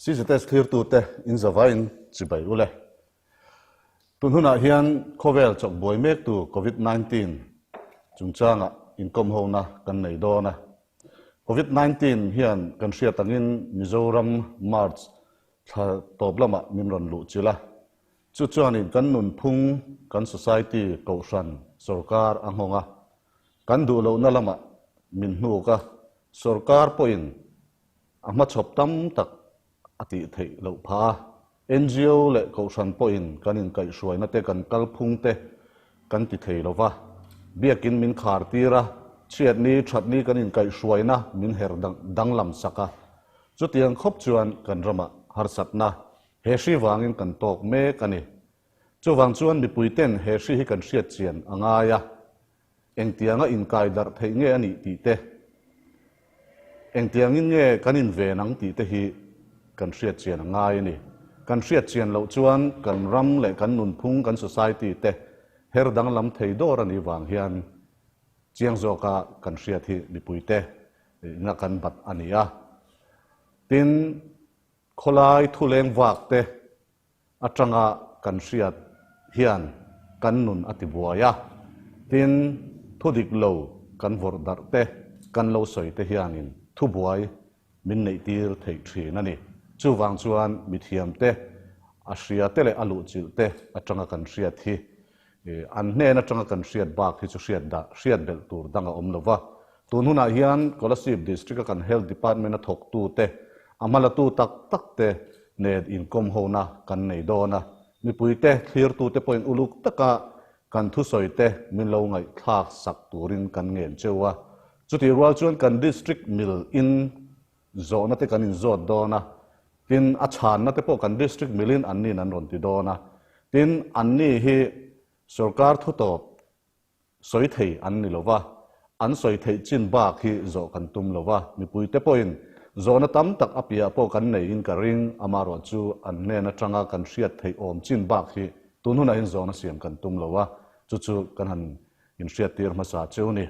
CZS thlirtute in zavaiin chibai ule. Tun hunah hian khawvel chawkbuai mektu Covid 19 chungchangah inkawm hona kan nei dawn a. Covid 19 hian kan hriat angin Mizoram March thla tawp lamah min rawn luh chilh a. Chu chuanin kan nunphung, kan society, kohhran, sorkar a nghawng a. Kan duh lohna lamah min hnuk a, sorkar pawhin a hmachhawp tam tak a tih theih loh phah a. NGO leh kohhran pawhin kan inkaihhruaina te, kan kalphung te kan ti thei lo va. Biakin min khar tir a, chhiatni, thatni kan inkaihhruaina min her danglam sak a. Chutiang khawp chuan kan ramah harsatna he hri vangin kan tawk mek a ni. Chuvang chuan mipuiten he hri hi kan hriat chian a ngai a. Engtianga inkai darh theih nge a nih tih te, engtiangin nge kan inven ang tih te hi kan hriat chian a ngai a ni. Kan hriat chian loh chuan kan ram leh kan nunphung, kan society te her danglam thei dawr a nih vang hian chiang zawka kan hriat hi mipuite ina kan bat a ni a. Tin, khawlai thuleng vak te atanga kan hriat hian kan nun a ti buai a, tin, thu dik lo kan vawrh darh te, kan lo sawi te hianin thubuai min neih tir theih thin a ni. Chuvang chuan mithiam te, a hria te leh a luhchilh te atanga kan hriat hi an hnen atanga kan hriat bak hi chu hriat dah hriat belh tur dang a awm lo va. Tun hunah hian Kolasib District-a kan Health Department-a thawktute, a hmalatu tak tak te nen inkawm hona kan nei dawn a. Mipuite, thlirtute pawhin uluk taka kan thusawite min lo ngaihthlak sak turin kan ngen cheu a. Chutih rual chuan kan District mil in zawhna te kan inzawt dawn a, tin a chhanna te pawh kan District milin anni'n an rawn ti dawn a. Tin, anni hi sorkar thutawp sawi thei an ni lo va, an sawi theih chin bak hi zawh kan tum lo va, mipuite pawhin zawhna tam tak a piah pawh kan neiin ka ring, amaherawh chu an hnen atanga kan hriat theih awm chin bak hi tun hunah hian zawhna siam kan tum lo a, chu chu kan han inhriattir hmasa cheu ni.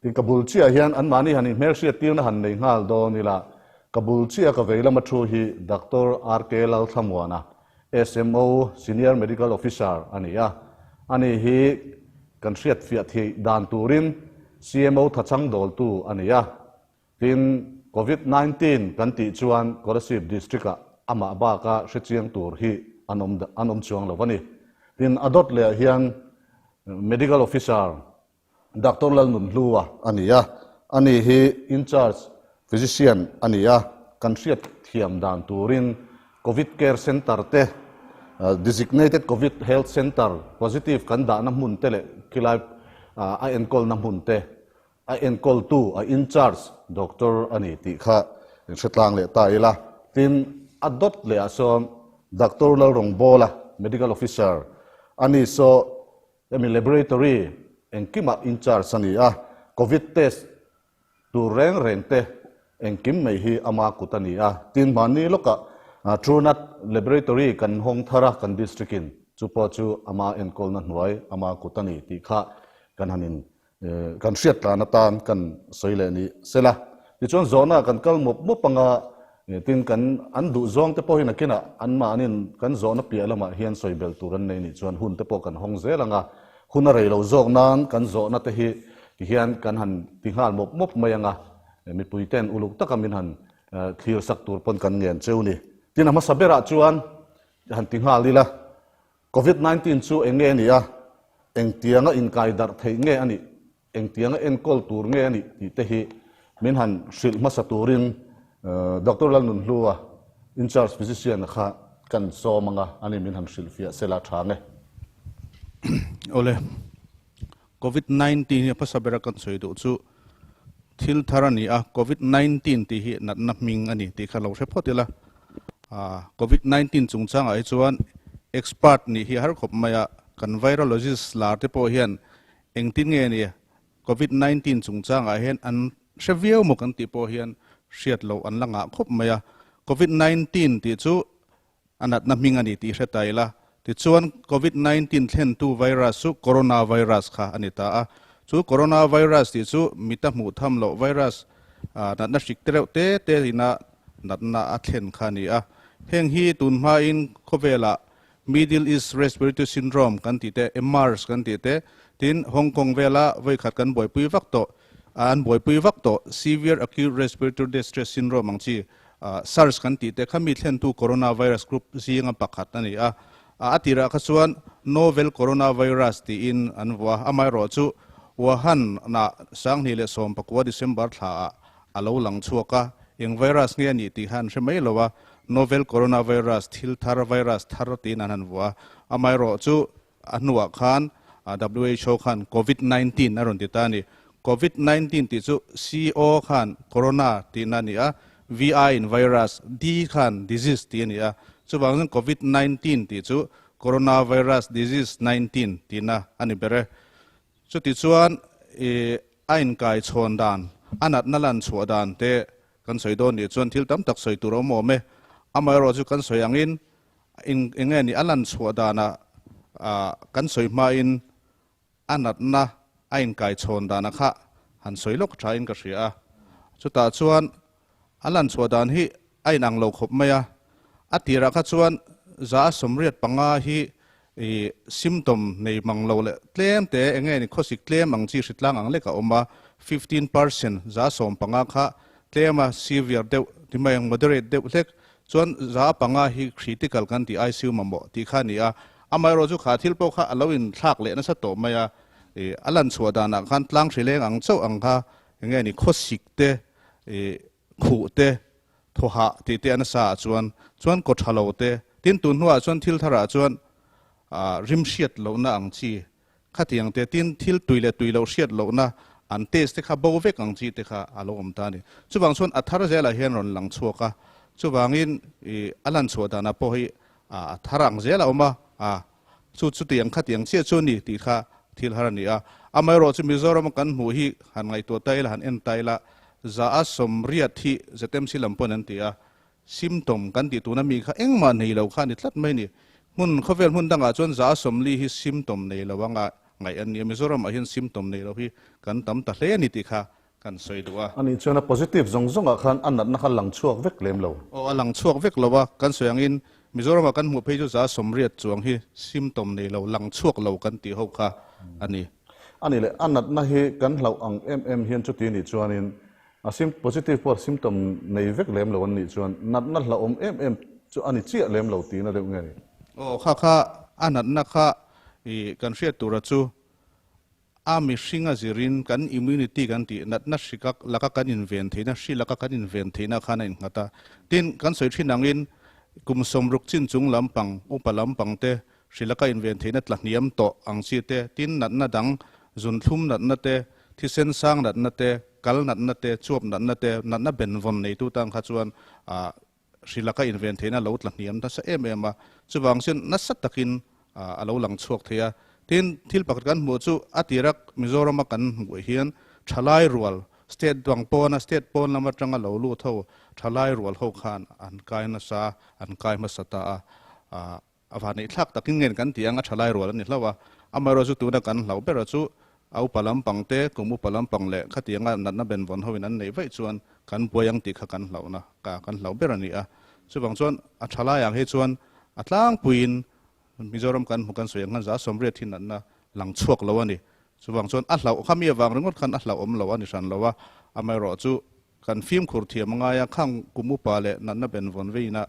Tin, ka bul chiah hian anmahni han inhmelhriattirna han nei nghal dawn ila, ka bul chiah ka vei lama thu hi Doctor RK Lalthlamuana, SMO, Senior Medical Officer, a ni a. Ani hi kan hriatfiah theih dan turin CMO thachang dawltu a ni a. Tin, Covid 19 kan tih chuan Kolasib District-ah amah baka hrechiang tur hi an awm an awm chuang lo a ni. Tin, a dawt lehah hian Medical Officer, Doctor Lalnunhlua a ni a, ani hi Incharge Physician a ni a, kan hriat thiam dan turin Covid Care Centre te, Designated Covid Health Centre, positive kan dahna hmun te leh khilai a enkawlna hmun te a enkawltu, a Incharge Doctor a ni tih kha hre tlang leh ta ila. Tin, a dawt lehah sawn Doctor Lalrawngbawla, Medical Officer, a ni saw Hemi laboratory engkimah in charge a ni a, Covid test tur reng reng te engkim mai hi ama kut a ni a. Tin, hmanni lawkah Truenat laboratory kan hawng thar a kan district in, chu pawh chu ama enkawlna hnuai ama kut a ni tih kha kan han in kan hriat tlan atan kan sawi leh ni sela. Tichuan zawhna kan kal mawp mawp anga tin kan an duh zawng te pawh hi nakinah anmahnin kan zawhna piah lamah hian sawi belh tur an nei nih chuan hun te pawh kan hawng zel anga hun a rei lo zawk nan kan zawhna te hi tihian kan han ti nghal mawp mawp mai anga mipui ten uluk taka min han thlir sak tur pawn kan ngen cheu ni. Tin a hmasa berah chuan han ti nghal ila. Covid 19 chu eng nge a nih a, engtianga inkai darh theih nge a nih, engtianga enkawl tur nge a nih tih te hi min han hrilh hmasa turin Doctor Lalnunhlua, In Charge Physician kha kan sawm anga a ni min han hrilh fiah sela tha nge. Awle, Covid 19 hi a hmasa bera kan sawi duh chu thil thar a ni a, Covid 19 tih hi natna hming a ni tih kha lo hre phawt ila. Covid 19 chungchangah hi chuan expert nih hi a har khawp mai a, kan virologist lar te pawh hian engtin nge ni Covid 19 chungchangah hian an hre viau maw kan tih pawh hian hriat loh an la ngah khawp mai a. Covid 19 tih chu A natna hming a ni tih hre ta ila. Tichuan, Covid 19 thlentu virus chu coronavirus kha a ni ta a. Chu coronavirus tih chu mita hmuh tham loh virus, natna hrik te reuh te te ina natna a thlen kha a ni a. Heng hi tun hmain khawvelah Middle East Respiratory Syndrome kan tih te, MERS kan tih te, tin Hong Kong vela vawikhat kan buaipui vak tawh, an buaipui vak tawh Severe Acute Respiratory Distress Syndrome ang chi SARS kan tih te kha mi thlentu coronavirus group zinga pakhat a ni a. A tirah kha chuan Novel Coronavirus tiin an vuah a, amaherawhchu Wuhan-ah 2019 December thlaah a lo lang chhuak a, eng virus nge a nih tih kha an hre mai lo a, Novel Coronavirus, thil thar, virus thar tiin an han vuah a, amaherawhchu a hnuah khan WHO khan Covid 19 a rawn ti ta a ni. Covid 19 tih chu CO khan Corona tihna a ni a, VI in virus, D khan disease tih a ni a, chuvang chuan Covid 19 tih chu Coronavirus Disease 19 tihna a ni ber e. Chutichuan i a inkai chhawn dan, a natna lan chhuah dan te kan sawi dawn nih chuan thil tam tak sawi tur a awm awm e. Amaherawhchu kan sawi angin eng nge ni a lan chhuah dana kan sawi hmain a natna a inkai chhawn dana kha han sawi lawk thain ka hria a. Chutah chuan a lan chhuah dan hi a inang lo khawp mai a. A tirah kha chuan 85 hi i symptom nei mang lo leh tlem te eng nge ni khawsik tlem ang chi hritlang ang lek a awm a, 15% 15 kha tlem a severe deuh ti mai ang moderate deuh hlek chuan 5 hi critical kan tih ICU mamawh tih kha a ni a. Amaherawhchu kha thil pawh kha a lo inthlak leh nasa tawh mai a, i a lan chhuah danah khan tlang hrileng ang chauh ang kha eng nge ni khawsik te i khuh te, thawhah tih te a nasa ah chuan, chuan kaw tha lo te, tin tun hnuah chuan thil tharah chuan rim hriat lohna ang chi khatiang te, tin thil tui leh tui loh hriat lohna an test te kha bo vek ang chi te kha a lo awm ta a ni. Chuvang chuan a thar zelah hian rawn lang chhuak a, chuvangin i a lan chhuah danah pawh hi a thar ang zel a awm a, a chu chutiang khatiang chiah chu a ni tih kha thil har a ni a. Amaherawhchu Mizoram a kan hmuh hi han ngaihtuah ta ila, han en ta ila, 80% hi ZMC lam pawn an ti a, symptom kan tih tuna mi kha engmah nei lo kha a ni tlat mai a ni. Hmun khawvel hmun dangah chuan 40% hi symptom nei lo anga ngaih an ni a, Mizoramah hian symptom nei lo hi kan tam ta hle a ni tih kha kan sawi duh a. Ani chuan a positive zawng zawngah khan a natna kha lang chhuak vek lem lo. Aw, a lang chhuak vek lo a, kan sawi angin Mizoramah kan hmuh phei chu 80% chuang hi symptom nei lo, lang chhuak lo kan tih ho kha a ni. Ani leh a natna hi kan hlauh ang em em hian chuti nih chuanin a positive pawh symptom nei vek lem lo an nih chuan natna hlauhawm em em chu a ni chiah lem lo tihna deuh nge ni? Aw, kha kha a natna kha i kan hriat tura chu A mihring a zirin kan immunity kan tih natna hri laka kan inven theihna, hri laka kan inven theihna khan a innghat a. Tin, kan sawi thin angin kum 60 chin chung lampang, upa lampang te hri laka inven theihna tla hniam tawh ang chi te, tin natna dang, zunthlum natna te, thisen sang natna te, kal natna te, chuap natna te, natna benvawn neitu tan kha chuan hri laka inven theihna lo tla hniam nasa em em a, chuvang chuan nasa takin a lo lang chhuak thei a. Tin, thil pakhat kan hmuh chu a tira Mizorama kan hmuh hian thalai rual, state dang pawna state pawn lam atanga lo lut ho thalai rual ho khan an kai nasa, an kai hmasa ta a. A vahneih thlak takin ngen kan tih ang a thalai rual a ni hlauh a, amaherawhchu tuna kan hlauh bera chu a upa lampang te, kum upa lampang leh khatianga natna benvawn hoin an neih vaih chuan kan buai ang tih kha kan hlauhna ka kan hlauh ber a ni a. Chuvang chuan a thalai ang hi chuan a tlangpuiin Mizoram kan hmu kan sawi ang khan 80% hi natna lang chhuak lo a ni. Chuvang chuan a hlauh kha mi avang ringawt khan a hlauhawm lo a ni hran lo a, amaherawhchu Kan fimkhur thiam a ngai a, khang kum upa leh natna benvawn veina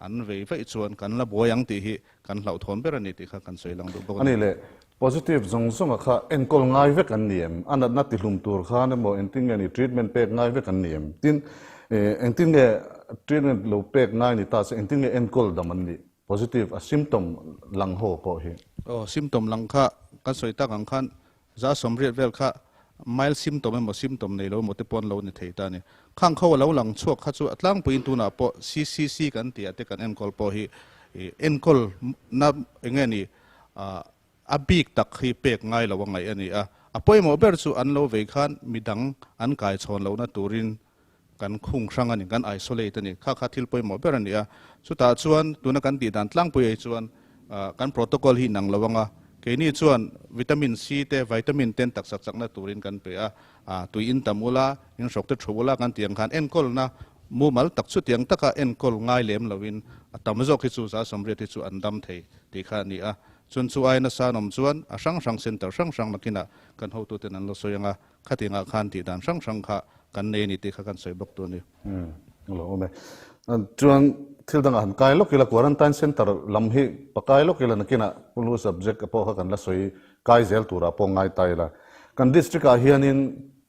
an vei vaih chuan kan la buai ang tih hi kan hlauhthawn ber a ni tih kha kan sawi lang duh bawk a ni. A ni le, positive zawng zawnga kha enkawl ngai vek an ni em? A natna tihlum tur khan emaw engtin nge ni treatment pek ngai vek an ni em? Tin, engtin nge treatment lo pek ngai ni ta se engtin nge enkawl dam an nih? Positive a symptom lang ho pawh hi. Aw, symptom lang kha kan sawi tak ang khan 80% vel kha mild symptom emaw symptom nei lo emaw te pawh an lo ni thei ta a ni. Khang kho a lo lang chhuak kha chu a tlangpuiin tunah pawh CCC kan tih ah te kan enkawl pawh hi enkawl na eng nge ni a bik tak hi pek ngai lo a ngaih a ni a. A pawimawh ber chu an lo vei khan midang an kai chhawn lohna turin kan khung hrang a ni, kan isolate a ni. Kha kha thil pawimawh ber a ni a. Chutah chuan tuna kan tih dan tlangpui ai chuan kan protocol hi inang lo ang a. Keini chuan vitamin C te, vitamin ten taksa chakna turin kan pe a. Tui in tam ula, in hrawk te thu ula kan tih ang khan enkawlna mumal tak chutiang taka enkawl ngai lem loin A tam zawk hi chu 180 hi chu an dam thei tih kha a ni a. Chuan chu ai nasa an awm chuan a hrang hrang center hrang hrang nakinah kan hotuten an lo sawi ang a, khatingah khan tih dan hrang hrang kha kan nei a ni tih kha kan sawi bawk tur a ni. Umm, a lo awm e. Chuan thil dangah han kai lawk ila, quarantine center lam hi pakai lawk ila nakinah pulu subject pawh kha kan la sawi kai zel turah pawh ngai ta ila. Kan district ah hianin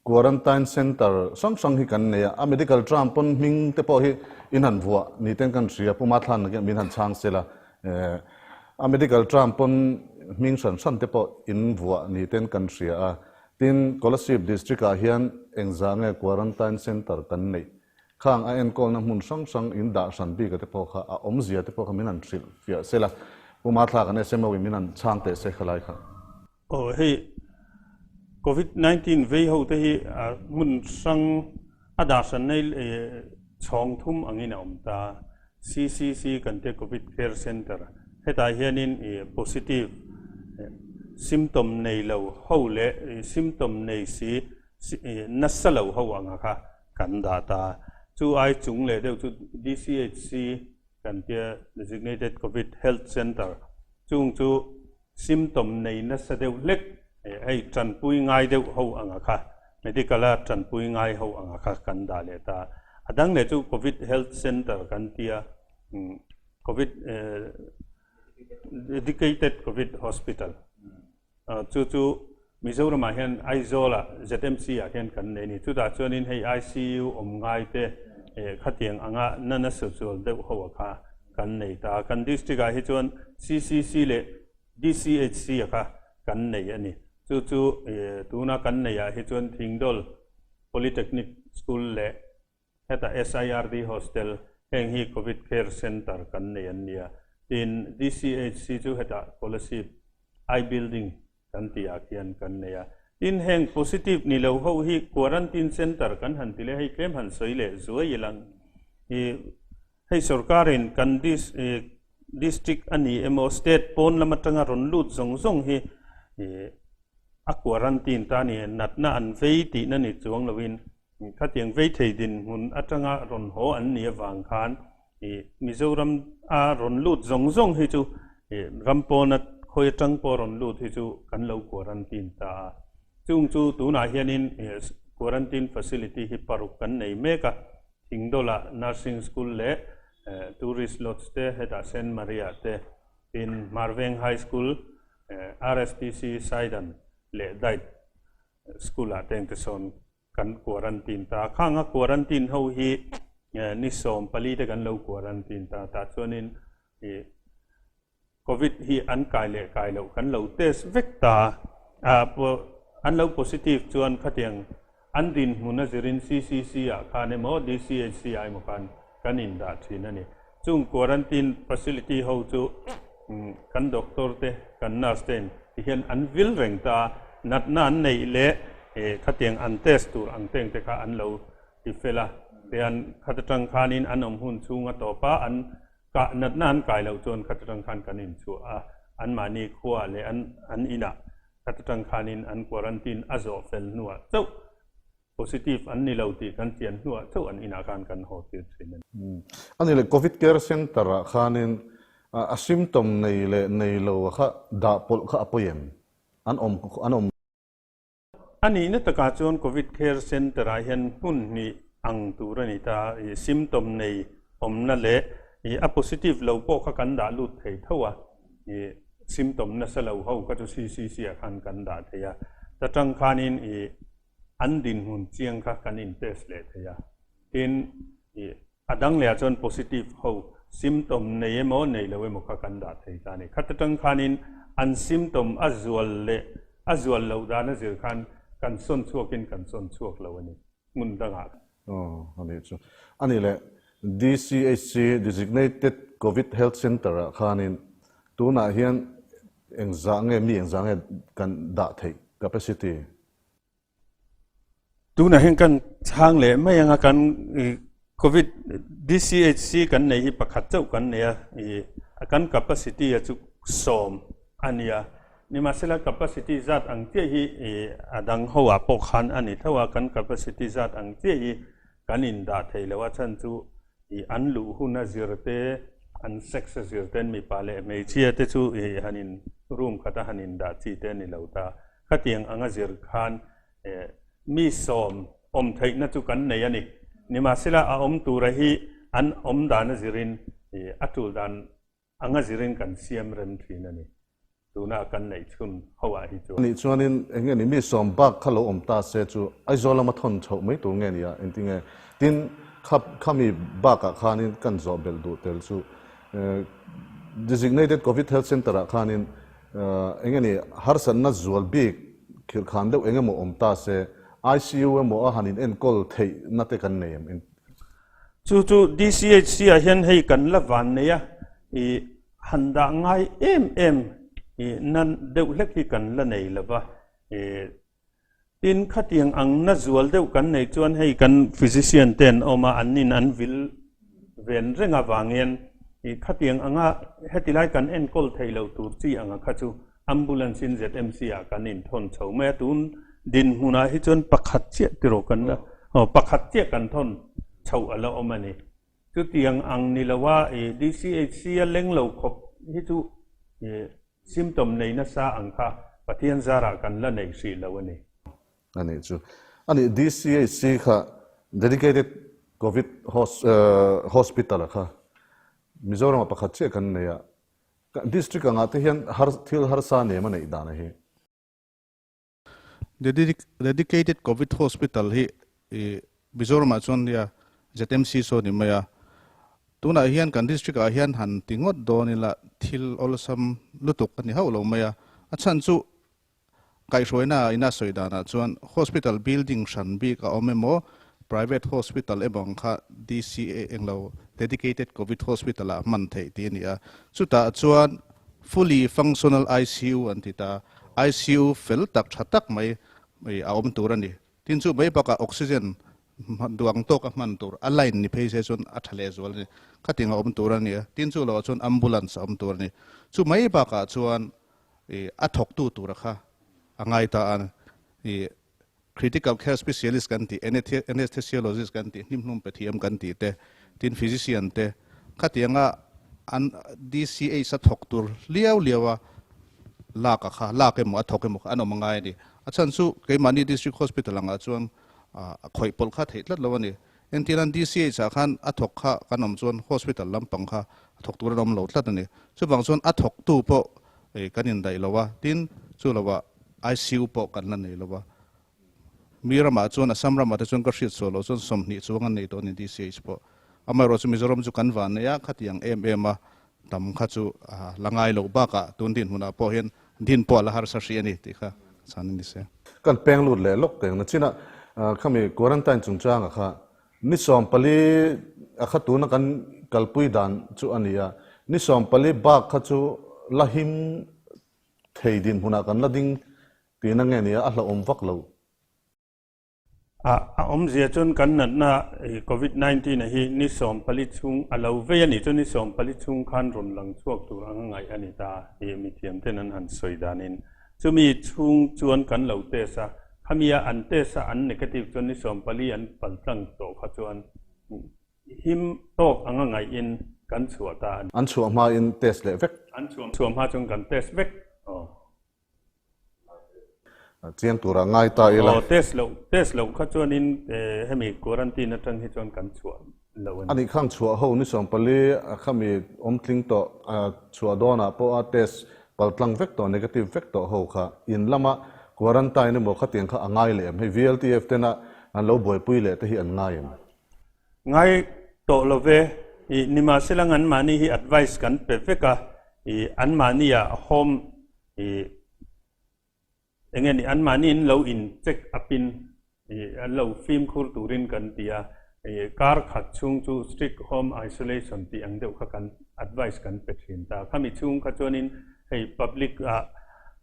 Quarantine Centre hrang hrang hi kan nei a, a medical term pawn hming te pawh hi in han vuah ni ten kan hria, Pu Mathlan nakin min han chhang sela, a medical term pawn hming hran hran te pawh in vuah ni ten kan hria a, tin Kolasib District ah hian engzah nge Quarantine Centre kan neih? Khang a enkawlna hmun hrang hrang in dah hran bik a te pawh kha a awmzia te pawh kha min han hrilh fiah sela, Pu Mathla kan SMO in min han chhang teh se khalai kha. Aw hei Covid 19 vei ho te hi hmun hrang a dah hran nei chhawng thum angin a awm ta. CCC kan tia Covid Care Center hetah hianin positive symptom nei lo ho leh symptom nei si nasa lo ho anga kha kan dah ta. Chu ai chung leh deuh chu DCHC kan tia Designated Covid Health Center chung chu Symptom nei nasa deuh hlek, hei tanpui ngai deuh ho anga kha, medical a tanpui ngai ho anga kha kan dah leh ta. A dang leh chu Covid Health Center kan tia, Covid Dedicated Covid Hospital chu chu Mizoramah hian Aizawl-ah ZMC-ah hian kan nei a ni. Chutah chuanin hei ICU awm ngai te khatiang anga na nasa zual deuh ho a kha kan nei ta. Kan district-ah hi chuan CCC leh DCHC-a kha kan nei a ni. Chu chu tuna kan neihah hi chuan Thingdawl Polytechnic School leh Heta SIRD Hostel, heng hi Covid Care Centre kan nei an nia. Tin, DCHC chu hetah Kolasib I Building kan tih ah khian kan nei a. Tin, heng positive ni lo ho hi Quarantine Centre kan han ti leh, hei tlem han sawi leh zuai ilang. Hei sorkarin kan district a ni emaw state pawn lam atanga rawn lut zawng zawng hi a quarantine ta a ni, natna an vei tihna ni chuang loin Khatiang vei thei dinhmun atanga rawn haw an nih avang khan Mizoram a rawn lut zawng zawng hi chu ram pawna khawi atang pawh rawn lut hi chu kan lo quarantine ta a. Chung chu tunah hianin quarantine facility hi paruk kan nei mek a, Thingdawla Nursing School leh Tourist Lodge te, hetah Saint Maria te, tin Hmarveng High School, RSTC Saidan leh Diet School ah te engte sawn kan quarantine ta a, khang a quarantine ho hi ni 14 te kan lo quarantine ta, tah chuanin ih covid hi an kai leh kai loh kan lo test vek ta a, an lo positive chuan khatiang an dinhmun a zirin CCC ah khan emaw DCHC ah emaw khan kan indah thin a ni. Chung quarantine facility ho chu kan doctor te, kan nurse te in tihian an vil reng ta a, natna an neih leh khatiang an test tur ang teng te kha an lo ti fel a, tihian khat atang khanin an awm hun chhung a tawp a, an kah natna an kai loh chuan khat atang khan kan inchhuah a, anmahni khuaah leh an an inah khat atang khanin an quarantine a zawh fel hnuah chauh Positive an ni lo tih kan chian hnuah chauh an inah khan kan haw tir thin a ni. A ni leh Covid Care Centre ah khanin a symptom nei leh nei lo a kha dah pawlh kha a pawi em? An awm an awm. A nihna takah chuan Covid Care Centre ah hian hmun hnih ang tur a ni ta, symptom nei awmna leh a positive lo pawh kha kan dah lut thei tho a, symptom nasa lo ho kha chu CCC ah khan kan dah thei a, ta tang khanin An dinhmun chiang kha kan in test leh thei a, tin ih a dang leh ah chuan positive ho symptom nei emaw nei lo emaw kha kan dah thei ta a ni. Khat atang khanin an symptom a zual leh a zual loh dan a zir khan kan sawn chhuakin kan sawn chhuak lo a ni hmun dangah. Aw a nih chu. A nih leh DCHC, Designated Covid Health Centre ah khanin tunah hian engzah nge mi engzah nge kan dah theih capacity? Tunah hian kan chhang leh mai anga kan Covid DCHC kan nei hi pakhat chauh kan nei a, a kan capacity a chu 10 a ni a. Nimahsela capacity zat ang chiah hi a dang ho ah pawh khan a ni tho a, kan capacity zat ang chiah hi kan indah thei lo a chhan chu an luh hun a zir te. an sex a zir ten mipa leh hmeichhia te chu i han in room khat a han in dah chi te a ni lo ta. Khatiang anga zir khan mi sawm awm theihna chu kan nei a ni. Nimahsela a awm tura hi an awm dan a zirin a tul dan anga zirin kan siam rem thin a ni. Tuna kan neih chhun ho ah hi chuan. Anih chuanin eng nge ni mi sawm bak kha lo awm ta se chu Aizawl lama thawn chhoh mai tur nge ni a engti nge? Tin, kha khami bakah khanin kan zawh belh duh tel chu Designated Covid Health Centre ah khanin eng nge ni harsatna zual bik khirhkhan deuh eng emaw awm ta se ICU emaw a han in enkawl theihna te kan nei em? Chu chu DCHC ah hian hei kan la van nei a, i han dah ngai em em i na deuh hlek hi kan la nei lo va, i tin khatiang ang na zual deuh kan nei chuan hei kan physician te an awm a, an in an vil ven reng avangin i khatiang anga heti lai kan enkawl thei lo tur chi anga kha chu ambulance in ZMC ah kan inthawn chho mai a, tun dinhmunah hi chuan pakhat chiah tiraw kan la aw pakhat chiah kan thawn chho a la awm a ni. Chutiang ang ni lo a i DCHC a leng lo khawp hi chu i symptom nei nasa ang kha Pathian zarah kan la nei hrih lo a ni. A nih chu. A nih DCHC kha Dedicated Covid Hospital a kha Mizoram ah pakhat chiah kan nei a, District angah te hian thil harsa nem a neih dan a hi. Dedicated Covid Hospital hi Mizoram ah chuan nia ZMC saw ni mai a, tunah hian kan district ah hian han ti ngawt dawn ila thil awlsam lutuk a ni hauh lo mai a, a chhan chu Kaihhruaina ina sawi danah chuan hospital building hran bik a awm emaw, private hospital emaw ang kha DCA englo dedicated covid hospital ah hman theih tih a ni a. Chutah chuan fully functional ICU an ti ta a, ICU fel tak tha tak mai a awm tur a ni. Tin chu mai bakah oxygen duang tawka hman tur a line ni phei se chuan a tha lehzual a ni. Khating a awm tur a ni a, tin chu lohah chuan ambulance a awm tur a ni. Chu mai bakah chuan i a thawktu tura kha a ngai ta a, i critical care specialist kan tih, anesthesiologist kan tih, hnimhlum pe thiam kan tih te, tin physician te khatianga an DCH a thawk tur liau liau a lak a kha, lak emaw a thawk emaw kha an awm a ngai a ni. A chhan chu keimahni district hospital angah chuan a khawih pawlh kha theih tlat lo a ni. Entirnan DCH ah khan a thawk kha kan awm chuan hospital lampang kha a thawk tur an awm lo tlat a ni. Chuvang chuan a thawktu pawh kan indaih lo a, tin chu lovah ICU pawh kan la nei lo a. Mi ramah chuan Assam ramah te chuan ka hriat sual loh chuan 20 chuang an nei tawh a ni DCH pawh. Amaherawh chu Mizoram chu kan van nei a, khatiang em em a tam kha chu la ngai loh bakah tun dinhmunah pawh hian din pawh a la harsa hrih a ni tih kha chhan a ni se. Kan peng lut leh lawk teng na chinah khami quarantine chungchanga kha ni 14 a kha tuna kan kalpui dan chu a ni a, ni 14 bak kha chu la him thei dinhmunah kan la ding tihna nge ni a, a hlauhawm vak lo. A awmzia chuan kan natna Covid 19 a hi ni 14 chhung a lo vei a nih chu ni 14 chhung khan rawn lang chhuak tur anga ngaih a ni ta tih mithiam ten an han sawi danin chumi chhung chuan kan lo test a, khamia an test a an negative chuan ni 14 an paltlang tawh kha chuan him tawk anga ngaihin kan chhuah ta a ni. An chhuah hmain test leh vek. An chhuah hma chuan kan test vek aw. Chiang tura ngai ta ila. Aw test loh test loh kha chuanin hemi quarantine atang hi chuan kan chhuah lo a ni. Ani khang chhuah ho ni 14 a khami awm tling tawh chhuah dawnah pawh a test paltlang vek tawh negative vek tawh ho kha in lama quarantine emaw khatiang kha a ngai leh em? Hei VLTF tena an lo buaipui leh te hi an ngai em? Ngai tawh lo ve. I nimahsela anmahni hi advice kan pe vek a, i anmahni ah home I enge ni anmahni in lo in check up in i an lo fimkhur turin kan ti a, i kar khat chhung chu strict home isolation tih ang deuh kha kan advice kan pe thin ta. Khami chhung kha chuanin hei public ah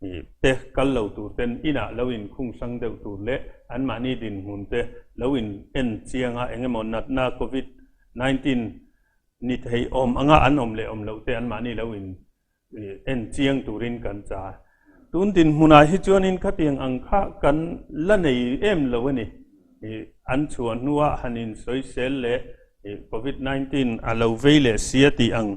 i te kal lo tur ten inah lo in khung hrang deuh tur leh anmahni dinhmun te lo in en chiang a engemaw natna covid 19 ni thei awm anga an awm leh awm loh te anmahni lo in En chiang turin kan cha. Tun dinhmunah hi chuanin khatiang ang kha kan la nei em lo a ni. An chhuah hnuah han insawisel leh Covid 19 a lo vei leh si a tih ang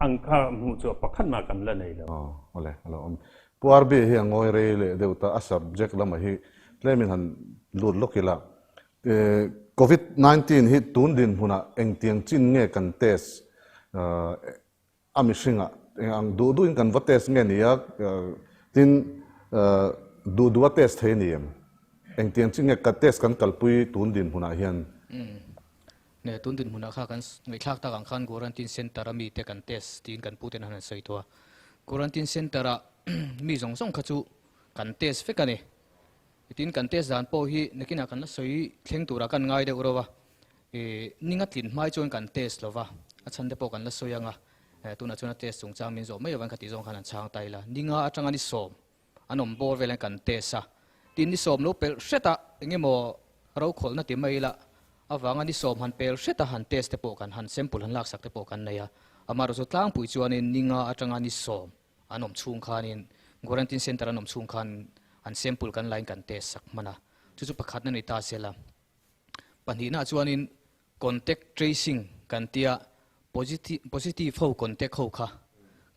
Ang kha hmuh chu pakhat mah kan la nei lo. Aw, awle, a lo awm. Pu RB hi a ngawi rei leh deuh ta, a subject lamah hi tlemin han lut lawk ila. Covid 19 hi tun dinhmunah engtiang chin nge kan test a mihringah eng ang duh duhin kan va test nge ni a, tin duh duha test thei a ni em? Engtiang chin nge ka test kan kalpui tun dinhmunah hian? Nge tun dinhmunah kha kan ngaihthlak tak ang khan Quarantine Centre a mite kan test tiin kan puten han han sawi tawh a. Quarantine Centre ah mi zawng zawng kha chu kan test vek a ni. Tin kan test dan pawh hi nakinah kan la sawi thleng turah kan ngai deuh reuh a. Ih ninga tlin hmai chuan kan test lo va, a chhan te pawh kan la sawi ang a. Tunah chuan a test chungchang min zawh mai lovang kha tih zawng khan han chhang ta ila. Ninga atanga ni sawm An awm bawr vel hian kan test a, tin ni sawm lo pelh hret a, eng emaw rokhawlhna ti mai ila avanga ni sawm han pel hret a han test te pawh kan han sample han laksak te pawh kan nei a, amaherawhchu tlangpui chuanin ni nga atanga ni sawm an awm chhung khanin quarantine centre an awm chhung khan an sample kan lain kan test sak hman a, chu chu pakhatna ni ta sela. Pahnihna chuanin Contact tracing kan tia positive positive ho contact ho kha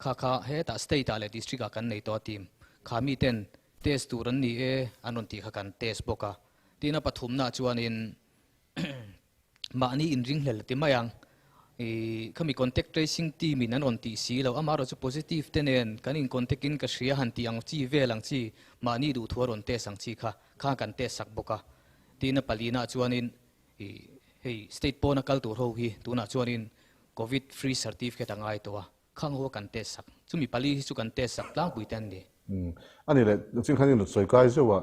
kha kha hetah state ah leh district ah kan nei tawh a team kha mi ten test tur an ni e an rawn tih kha kan test bawk a tin a pathumna chuanin mahni inringhlel ti mai ang ih khami contact tracing team in an rawn tih si lo amaherawhchu positive te nen kan in contact in ka hria han tih ang chi vel ang chi mahni duhthu a rawn test ang chi kha kha kan test sak bawk a tin a palina chuanin Ih, hei state pawna kal tur ho hi tunah chuanin Covid free certificate a ngai tawh a, khang ho a kan test sak. Chumi pali hi chu kan test sak tlangpui te an ni. Umm, a ni leh, chin khan in sawi kai zeuh a,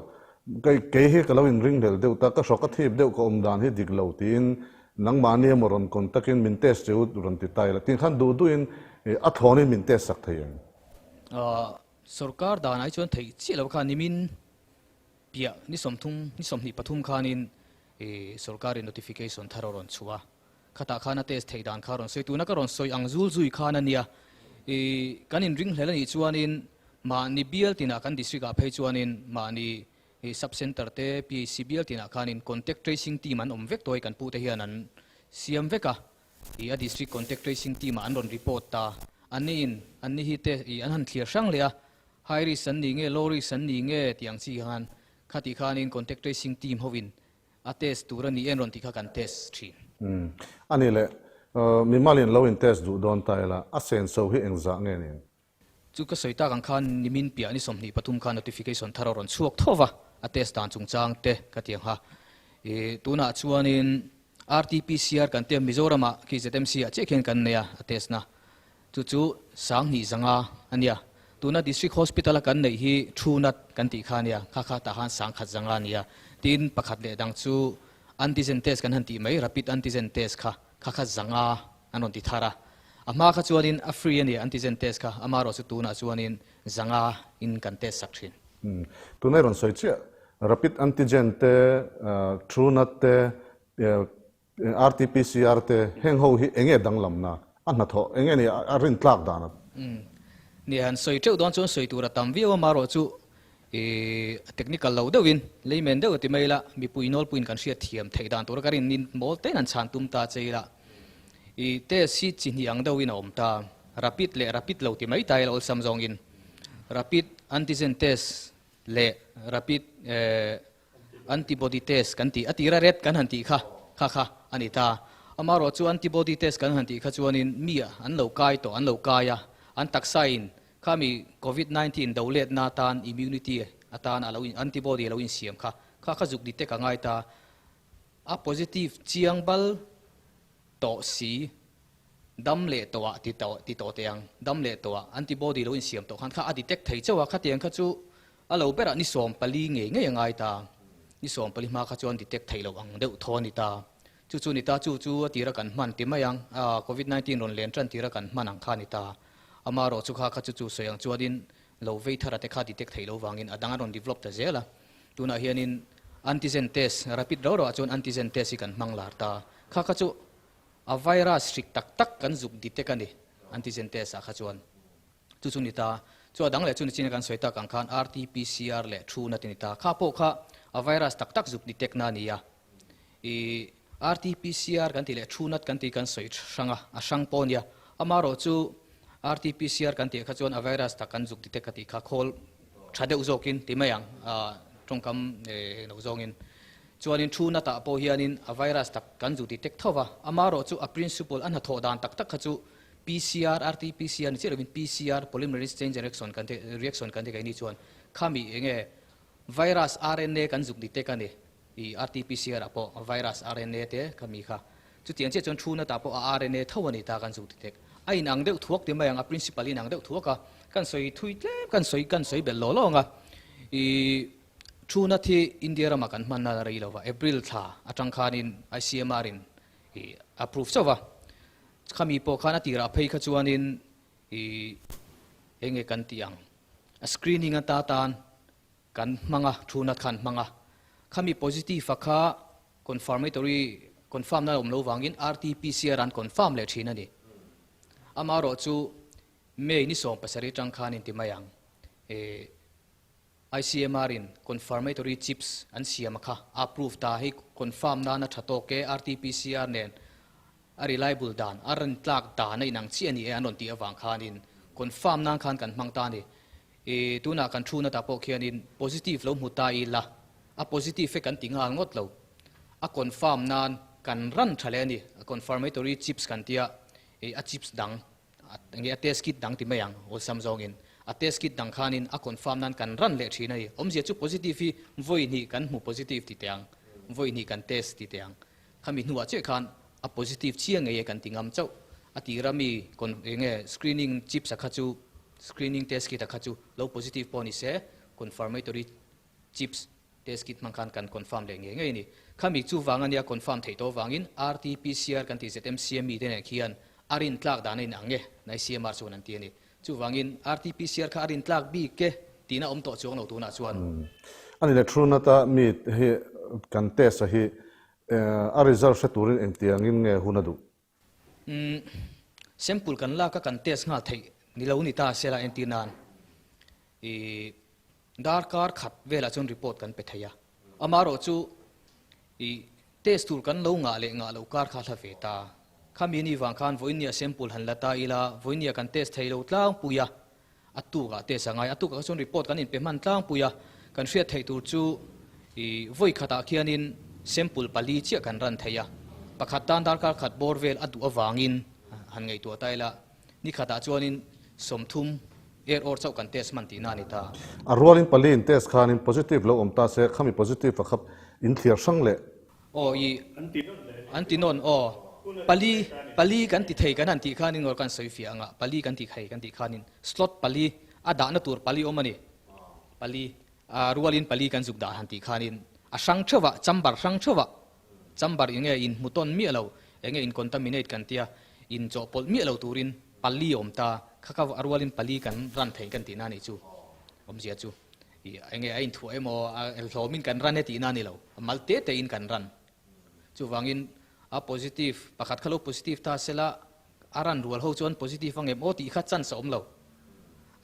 kei kei hi ka lo inring hlel deuh ta, ka hrawk a thip deuh ka awm dan hi dik lo tiin nangmahni emaw rawn contact in min test che u rawn ti ta ila, tin khan duh duhin a thlawnin min test sak thei ang. Ahh, sorkar danah hi chuan theih chiah lo kha nimin Piah ni sawmthum, ni 23 khanin sorkarin notification thar a rawn chhuah a, khatah khan a test theih dan kha a rawn sawi. Tuna ka rawn sawi ang zul zui khan a nia. Kan inringhlel a nih chuanin mahni bial tinah kan district ah phei chuanin mahni sub centre te PHC bial tinah khanin contact tracing team an awm vek tawh a, kan pute hian an siam vek a. A district contact tracing team ah an rawn report ta. Anni in anni hi te an han thlir hrang leh a, High risk an ni nge low risk an ni nge tih ang chi khan khatih khanin contact tracing team hovin a test tur a ni en rawn tih kha kan test thin. Umm a ni le, mimalin lo in test duh dawn ta ila a senso hi engzah nge ni? Chu ka sawi tak ang khan nimin piah ni 23 khan notification thar a rawn chhuak tho va, a test dan chungchang te ka ti ang ha. Ih tunah chuanin RTPCR kan tia Mizoramah khi ZMC ah chiah khian kan nei a, a test na. Chu chu 2000 a nia. Tuna District Hospital a kan neih hi True Nut kan tih kha a nia, kha kha tah khan 1000 a nia. Tin, pakhat leh dang chu Antigen test kan han tih mai, Rapid Antigen test kha, kha kha 500 an rawn ti thar a. A hma kha chuanin a free a nia Antigen test kha, amaherawh chu tunah chuanin 500 in kan test sak thin. Tunah i rawn sawi chiah, Rapid Antigen te, True Nut te, RTPCR te heng ho hi enge danglamna a hnathawh enge ni a rin tlak dan a? Umm ni han sawi teuh dawn chuan sawi tur a tam viau a marawh chu ih technical lo deuhin layman deuh a ti mai ila mipui nawlpuiin kan hriat thiam theih dan tura ka rin nin mawl tein an chhan tum ta che ila ih test hi chi hnih ang deuhin a awm ta rapid leh rapid lo ti mai ta ila awlsam zawngin rapid antigen test leh rapid eh Antibody test kan tih, a tira red kan han tih kha, kha kha a ni ta. Amaherawh chu antibody test kan han tih kha chuanin mi an lo kai tawh, an lo kai a, an taksain khami covid 19 do letna atan immunity atan a lo in antibody a lo insiam kha, kha kha zuk detect a ngai ta. A positive chiang bal tawh si, dam leh tawh ah ti tawh ti tawh teh ang, dam leh tawh ah antibody lo insiam tawh khan kha a detect thei chauh a, khatiang kha chu A lo berah ni 14 ngei ngei a ngai ta. Ni 14 hma kha chuan detect theih loh ang deuh thaw a ni ta. Chu chu ni ta, chu chu a tira kan hman ti mai ang, a Covid 19 rawn len tan tira kan hman ang kha a ni ta. Amaherawh chu kha kha chu chu sawi ang chuanin lo vei thar ate kha detect theih loh vangin a dang a rawn develop ta zel a. Tunah hianin antigen test, rapid rau rauah chuan antigen test hi kan hmang lar ta. Kha kha chu a virus hrik tak tak kan zuk detect a ni antigen test ah kha chuan. Chu chu ni ta. Chu a dang leh chu nichin a kan sawi tak ang khan RT-PCR leh thu na ti ni ta. Kha pawh kha a virus tak tak zuk detect na a ni a. I RT-PCR kan tih leh thu nat kan tih kan sawi hrang a, a hrang pawh a nia. Amaherawh chu RT-PCR kan tih kha chuan a virus tak kan zuk detect ka tih kha khawl tha deuh zawkin ti mai ang tawngkam lo zawngin. Chuanin thu na tah pawh hianin a virus tak kan zuk detect tho va, amaherawh chu a principle a hnathawh dan tak tak kha chu PCR, RT-PCR ni chiah lovin PCR, polymerase chain reaction kan tih reaction kan tih keini chuan khami enge virus RNA kan zuk detect a ni. I RT-PCR ah pawh virus RNA te kha mi kha. Chutiang chiah chuan thu na tah pawh a RNA tho a ni ta kan zuk ti tek. A inang deuh thuak ti mai ang, a principle inang deuh thuak a, kan sawi thui tlem kan sawi kan sawi belh law lawng a. I thu na thi India ramah kan hman na rei lo va, April thla atang khanin ICMR in i approve chauh va. Khami pawh khan a tirah phei kha chuanin i enge kan tih ang, a screening ata tan Kan hmang a, thu nat khan hmang a. Khami positive a kha confirmatory, confirm na awm lo vangin RT-PCR an confirm leh thin a ni. Amaherawh chu May ni 70 tang khan inti mai ang. E ICMR in confirmatory chips an siam a kha a approve ta hei confirm nana tha tawk e RT-PCR nen a reliable dan, a rintlak dan a inang chiah a ni e an rawn tih avang khanin confirm nan khan kan hmang ta a ni. I tunah kan thu natah pawh khianin positive lo hmu ta ila, a positive e kan ti nghal ngawt lo. A confirm nan kan ran tha leh a ni. A confirmatory chips kan tia, i a chips dang, nge a test kit dang ti mai ang awlsam zawngin. A test kit dang khanin a confirm nan kan ran leh thin a ni. Awmzia chu positive hi vawi hnih kan hmu positive ti teh ang, vawi hnih kan test ti teh ang. Khami hnuah chiah khan a positive chiang ngei e kan ti ngam chauh. A tira mi enge screening chips a kha chu Screening test kit a kha chu lo positive pawh ni se, confirmatory chips test kit hmang khan kan confirm leh ngei ngei a ni. Khami chu vang a nia confirm theih tawh vangin RT-PCR kan tih ZMCA mi te nen khian a rintlak dan a inang e, NICMR chuan an ti a ni. Chuvangin RT-PCR kha a rintlak bik e tihna awm tawh chuang lo tunah chuan. A ni le, Trunata mi hi kan test a hi a result hre turin engtiangin nge hun a duh? Umm, sample kan lak a kan test nghal theih ni lo ni ta sela entir nan i darkar khat velah chuan report kan pe thei a, amaherawh chu i test tur kan lo ngah leh ngah loh kar kha hla ve ta. Khami ni vang khan vawinia sample han la ta ila vawinia kan test thei lo tlangpui a, A tukah test a ngai. A tukah kha chuan report kan inpe hman tlangpui a, kan hriat theih tur chu i vawi khatah khianin sample pali chiah kan ran thei a. Pakhat tan darkar khat bawr vel a duh avangin han ngaihtuah ta ila, ni khatah chuanin 30 er awr chauh kan test hman tihna a ni ta. A rualin pali in test khanin positive lo awm ta se, khami positive a khap in thliar hrang leh Aw i an ti nawn aw pali pali kan ti thei kan han tih khanin ngawr kan sawi fiah anga pali kan ti thei kan tih khanin slot pali a dahna tur pali awm a ni pali a rualin pali kan zuk dah han tih khanin a hrang theuhah chamber hrang theuhah chamber enge in hmu tawn miah lo enge in contaminate kan tia in chawhpawlh miah lo turin pali awm ta kha kha a rualin pali kan ran thei kan tihna a nih chu awmzia chu. I enge a inthuah emaw a hlawmin kan ran e tihna a ni lo, a mal te tein kan ran. Chuvangin a positive, pakhat kha lo positive ta sela a ran rual ho chuan positive ang em aw tih kha chance a awm lo.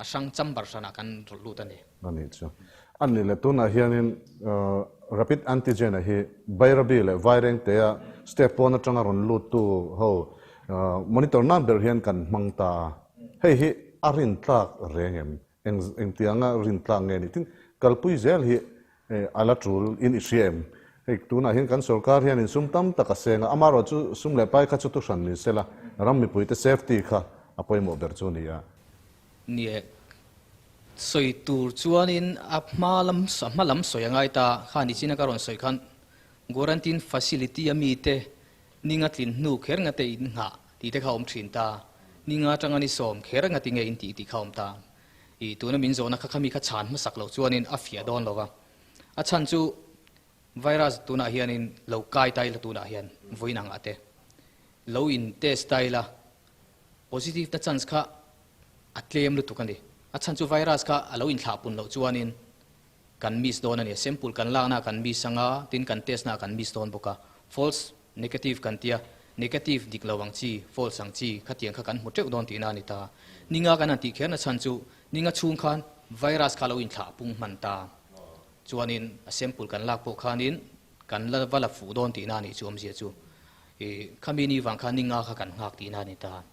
A hrang chamber hranah kan rawlh lut a ni. A nih chu. A nih leh tunah hianin rapid antigen a hi Bairabi leh Vairengtea state pawn atanga rawn luttu ho monitor nan ber hian kan hmang ta a. Hei hi a rintlak reng em? Eng engtianga rintlak nge ni tin kalpui zel hi a la tul in i hria em? Hei tunah hian kan sorkar hian in sum tam tak a seng a, amaherawh chu sum leh pai kha chu thuhran ni sela ram mipuite safety kha a pawimawh ber chu a ni a. Nie, sawi tur chuanin a hma lam a hma lam sawi a ngai ta, kha ni chin a ka rawn sawi khan Quarantine facility a mite Ninga tlin hnu kher nga te in nghah tih te kha awm thin ta. Ninga atanga ni sawm kher nga ti nge in tih tih kha awm ta. I tuna min zawhna kha khami kha chhan hmasak loh chuanin a fiah dawn lo va. A chhan chu virus tunah hianin lo kai ta ila tunah hian vawiin angah te lo in test ta ila positive na chance kha a tlem lutuk a ni. A chhan chu virus kha a lo inthlah pun loh chuanin Kan miss dawn a ni. Sample kan lakna kan miss anga, tin kan test na kan miss dawn bawk a. False negative kan tia, negative dik lo ang chi, false ang chi, khatiang kha kan hmu teuh dawn tihna a ni ta. Ninga kan han tih kherna chhan chu, ninga chhung khan virus kha lo inthlah pung hman ta. Chuanin a sample kan lak pawh khanin kan la va la fuh dawn tihna a nih chu awmzia chu. I khami ni vang khan ninga kha kan nghak tihna a ni ta.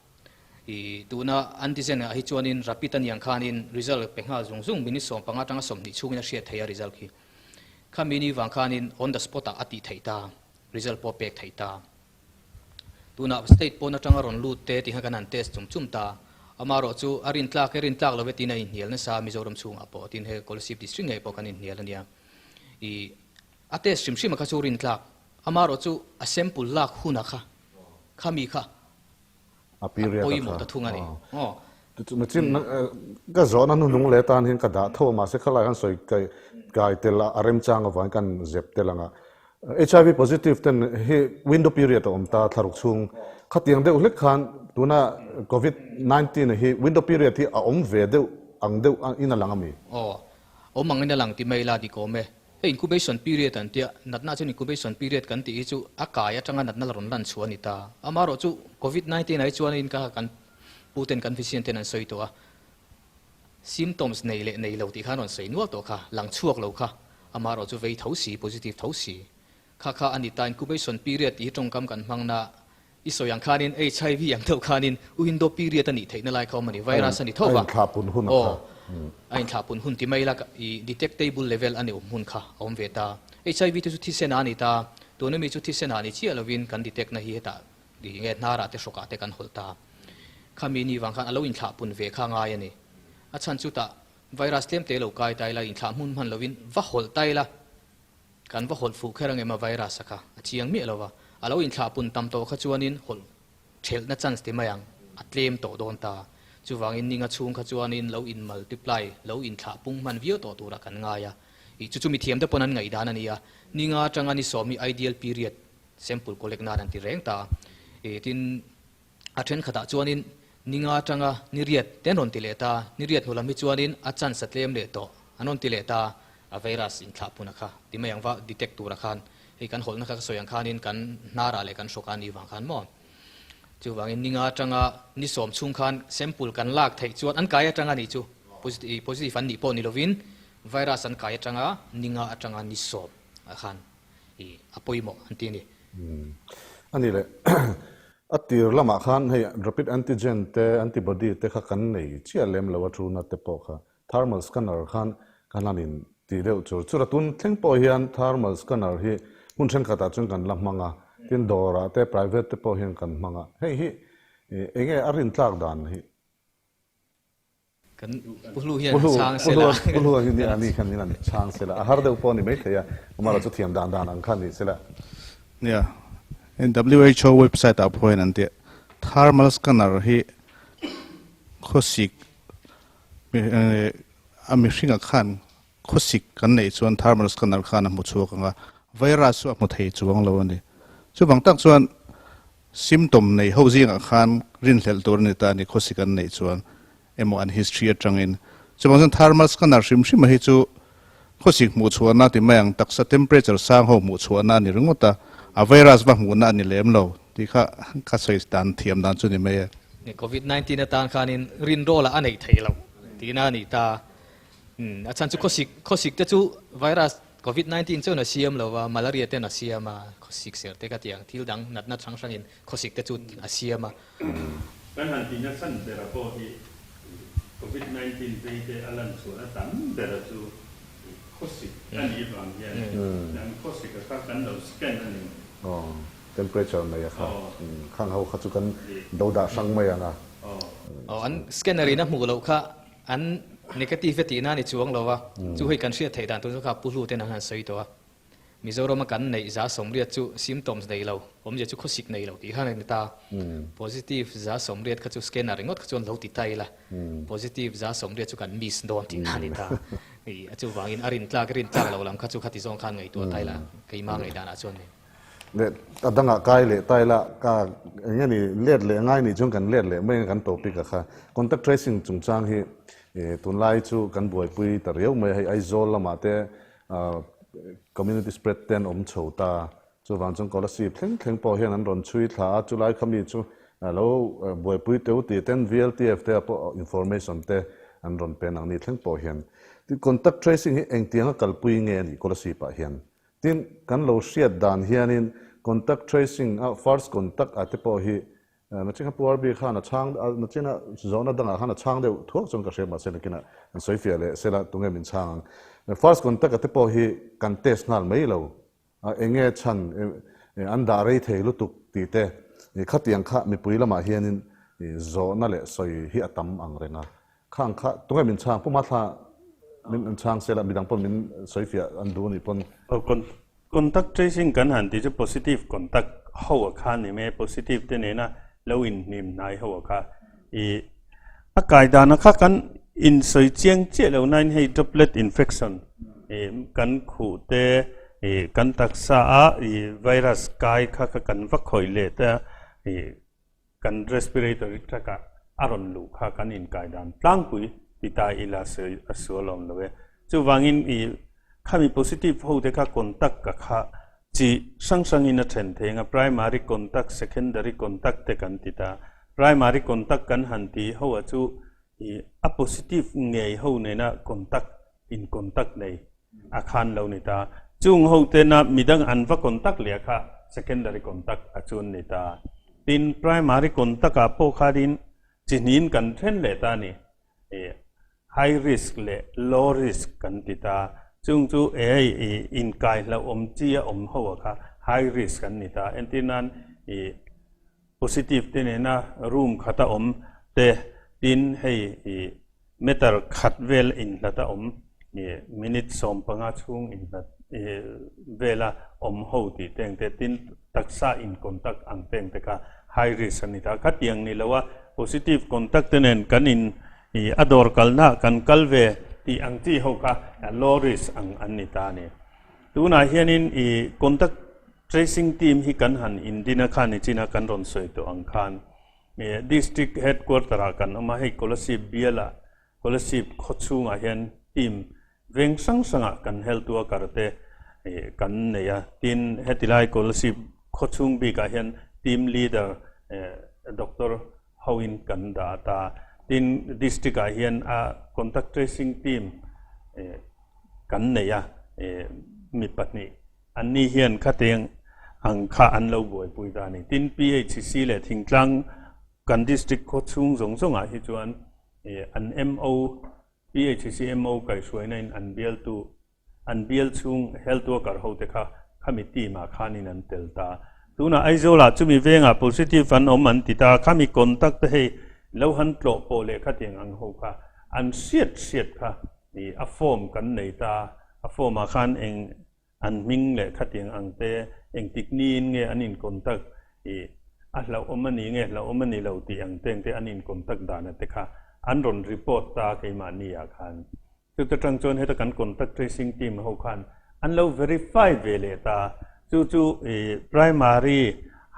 I tuna antigen ah hi chuanin rapid a niang khanin result pe nghal zung zung minute 15 atanga 20 chhungin a hriat theih a result khi. Khami ni vang khanin on the spot ah a tih theih ta, result pawh pek theih ta. Tunah state pawn atanga rawn lut te tih kha kan han test chum chum ta. Amaherawh chu a rintlak e rintlak lo e tiin a inhnial nasa Mizoram chhungah pawh tin he Kolasib district ngei pawh kan inhnial a nia. I a test hrim hrim a kha chu rintlak. Amaherawh chu a sample lak huna kha khami kha A period a pawimawh ta thung a ni. Aw. Machin ka zawhna hnuhnung leh atan hian ka dah tho a mahse khalai han sawi kai kai tel a a remchang avangin kan zep tel ang a. HIV positive ten hi window period a awm ta thlaruk chhung khatiang deuh hlek khan tuna covid 19 hi window period hi a awm ve deuh ang deuh in a lang a mi? Aw, awm ang in a lang ti mai la dik awm e. Hei incubation period an tia, natna chuan incubation period kan tih hi chu a kai atanga natna la rawn lan chhuah a ni ta. Amaherawh chu covid 19 ai chuanin ka kan pu ten kan physician ten an sawi tawh a, symptoms nei leh nei lo tih khan rawn sawi nual tawh kha, lang chhuak lo kha, amaherawh chu vei tho si, positive tho si. Kha kha a ni ta, incubation period tih hi tawngkam kan hmang na, i sawi ang khanin HIV ang deuh khanin window period a nih theihna lai kha awm a ni, virus a ni tho va, A inthlah pun hun a kha. Aw, a inthlah pun hun ti mai ila i detectable level a ni awm hun kha a awm ve ta. HIV te chu thisen ah a ni ta, tuna mi chu thisen ah ni chiah lovin kan detect na hi hetah i nge hnarah te hrawkah te kan hawlh ta. Khami ni vang khan a lo inthlah pun ve kha ngai a ni. A chhan chu tah virus tlem te lo kai ta ila inthlah hmun hman lovin va hawlh ta ila, Kan va hawlh fuh kher angem a virus a kha a chiang miah lo va, a lo inthlah pun tam tawh kha chuanin hawlh thelhna chance ti mai ang, a tlem tawh dawn ta. Chuvangin ninga chhung kha chuanin lo in multiply, lo inthlah pung hman viau tawh turah kan ngai a. Ih chu chu mithiam te pawn an ngaihdan a nia. Ninga atanga ni sawm hi ideal period sample collect nan an ti reng ta. Ih tin a thenkhatah chuanin ninga atanga ni riat te an rawn ti leh ta, ni riat hnu lam hi chuanin a chance a tlem leh tawh an rawn ti leh ta, a virus inthlah puna kha ti mai ang va detect tura khan hei kan hawlhna kha ka sawi ang khanin kan hnarah leh kan hrawkah a nih vang khan maw. Chuvangin ninga atanga ni sawm chhung khan sample kan lak theih chuan an kai atanga nih chu positive an nih pawh ni lovin virus an kai atanga ninga atanga ni sawm ah khan a pawimawh an ti a ni. A ni le. A tir lamah khan hei rapid antigen te antibody te kha kan nei chiah lem lo a thuna te pawh kha thermal scanner khan kan han in tih deuh chur chur a. Tun thleng pawh hian thermal scanner hi hmun thenkhatah chuan kan la hmang a, tin dawrah te private te pawh hian kan hmang a. Hei hi eng nge a rintlak dan hi? Kan Pu Hlu hian han chhang se la. Pu Hlu hian ani khan min han chhang se la. A har deuh pawh a ni maithei a, amaherawh chu thiam dan dan ang kha ni se la. Nia, hei WHO website ah pawh hian an ti a, thermal scanner hi khawsik a mihringa khan khawsik kan neih chuan thermal scanner khan a hmu chhuak ang a, virus chu a hmu thei chuang lo a ni. Chuvang tak chuan symptom nei ho zingah khan rinhlelh tur a ni ta a ni khawsik an neih chuan emaw an history atangin. Chuvang chuan thermal scanner hrim hrim a hi chu khawsik hmuh chhuahna ti mai ang taksa temperature sang ho hmuh chhuahna a ni ringawt a, a virus va hmuhna a ni lem lo tih kha ka sawi dan thiam dan chu ni mai e. Covid 19 atan khanin rinrawl a neih theih loh tihna a ni ta. A chhan chu khawsik khawsik te chu virus covid 19 chuan a siam lo va, malaria ten a siam a, khawsik ser te ka ti ang, thil dang natna hrang hrangin khawsik te chu a siam a. Kan han tihna chhan bera pawh hi covid 19 vei te a lan chhuahna tam bera chu khawsik a nih vang hian an khawsik a kha kan lo scan a ni. Aw, temperature nei a kha, khang ho kha chu kan do dah hrang mai ang a. Aw, an scanner in a hmuh loh kha An negative e tihna a ni chuang lo a, chu hei kan hriat theih dan tur chu kha Pu Hlu ten an han sawi tawh a. Mizorama kan neih 180 chu symptoms nei lo, awmzia chu khawsik nei lo tih khan a ni ta. Positive 180 kha chu scanner ringawt kha chuan lo ti ta ila, positive 180 chu kan miss dawn tihna a ni ta. A chuvangin a rintlak rintlak lo lam kha chu khati zawng khan ngaihtuah ta ila, keimah ngaihdanah chuan ni. Leh a dangah kai leh ta ila ka eng nge ni let leh ngai nih chuan kan let leh mai ang kan topic a kha. Contact tracing chungchang hi tunlai chu kan buaipui ta riau mai a, hei Aizawl lamah te community spread te an awm chho ta, chuvang chuan Kolasib thleng thleng pawh hian an rawn chhui thla a, chulai kha mi chu lo buaipui teu tih ten VLTF te ah pawh information te an rawn pe nang ni thleng pawh hian. Contact tracing hi engtianga kalpui nge a nih Kolasib ah hian? Tin, kan lo hriat dan hianin contact tracing a first contact a te pawh hi Nachinga Pu RB khan a chhang, nachina zawhna dangah khan a chhang deuh thuak chuan ka hria mahse nakinah an sawi fiah leh sela tunge min chhang ang. First contact a te pawh hi kan test nghal mai lo a, enge chhan an dah rei thei lutuk tih te khatiang kha mipui lamah hianin zawhna leh sawi hi a tam ang reng a. Khang kha tunge min chhang Pu Mathla min chhang sela midang pawn min sawi fiah an duh anih pawn. Contact tracing kan han tih chu positive contact ho a kha ni mai a, positive te nena lo inhnim hnai ho a kha. I a kai dan a kha kan insawi chiang chiah lo nain hei droplet infection i kan khuh te i kan taksa a i virus kai kha kha kan va khawih let a i kan respiratory tract ah a rawn luh kha kan inkai dan tlangpui ti ta ila sawi a sual awm lo e. Chuvangin i khami positive ho te kha contact ka kha chi hrang hrangin a then thei ang a, primary contact, secondary contact te kan ti ta. Primary contact kan han ti ho a chu i a positive ngei ho nena contact in contact nei a khan lo ni ta. Chung ho tena midang an va contact leh a kha secondary contact a chun ni ta. Tin, primary contact ah pawh khanin chi hnin kan then leh ta a ni. High risk leh low risk kan ti ta. Chung chu ei inkai hlauhawm chi a awm ho a kha high risk an ni ta. Entir nan i positive te nena room khata awm te tin hei i meter khat vel inhlat a awm i minute 15 chhung inhlat vela awm ho tih te ang te tin taksa in contact ang te ang te kha high risk a ni ta. Khatiang ni lo a positive contact te nen kan in i a dawr kalna kan kal ve tih ang chi ho kha low risk ang an ni ta a ni. Tunah hianin i contact tracing team hi kan han indin a khan nichina kan rawn sawi tawh ang khan district headquarter ah kan awm a, hei Kolasib bialah Kolasib khawchhungah hian team veng hrang hrangah kan health worker te kan nei a, tin heti lai Kolasib khawchhung bikah hian team leader doctor hoin kan dah ta, tin district ah hian a contact tracing team kan nei a mi pahnih Anni hian khateng ang kha an lo buaipui ta a ni. Tin, PHC leh Thingtlang kan district khaw chhung zawng zawngah hi chuan an MO, PHC MO kaihhruaina in an bialtu, an bial chhung health worker hote kha khami team ah khanin an tel ta. Tunah Aizawlah chumi vengah positive an awm an ti ta, khami contact te hei lo han tlawh pawh leh khatiang ang ho kha an hriat hriat kha a form kan nei ta, a form ah khan eng An hming leh khatiang ang te engtik niin nge an in contact i a hlauhawm a ni nge hlauhawm a ni lo tih ang te ang te an in contact dan a te kha an rawn report ta keimahni ah khan. Chuta tang chuan heta kan contact tracing team ho khan an lo verify ve leh ta chu chu i primary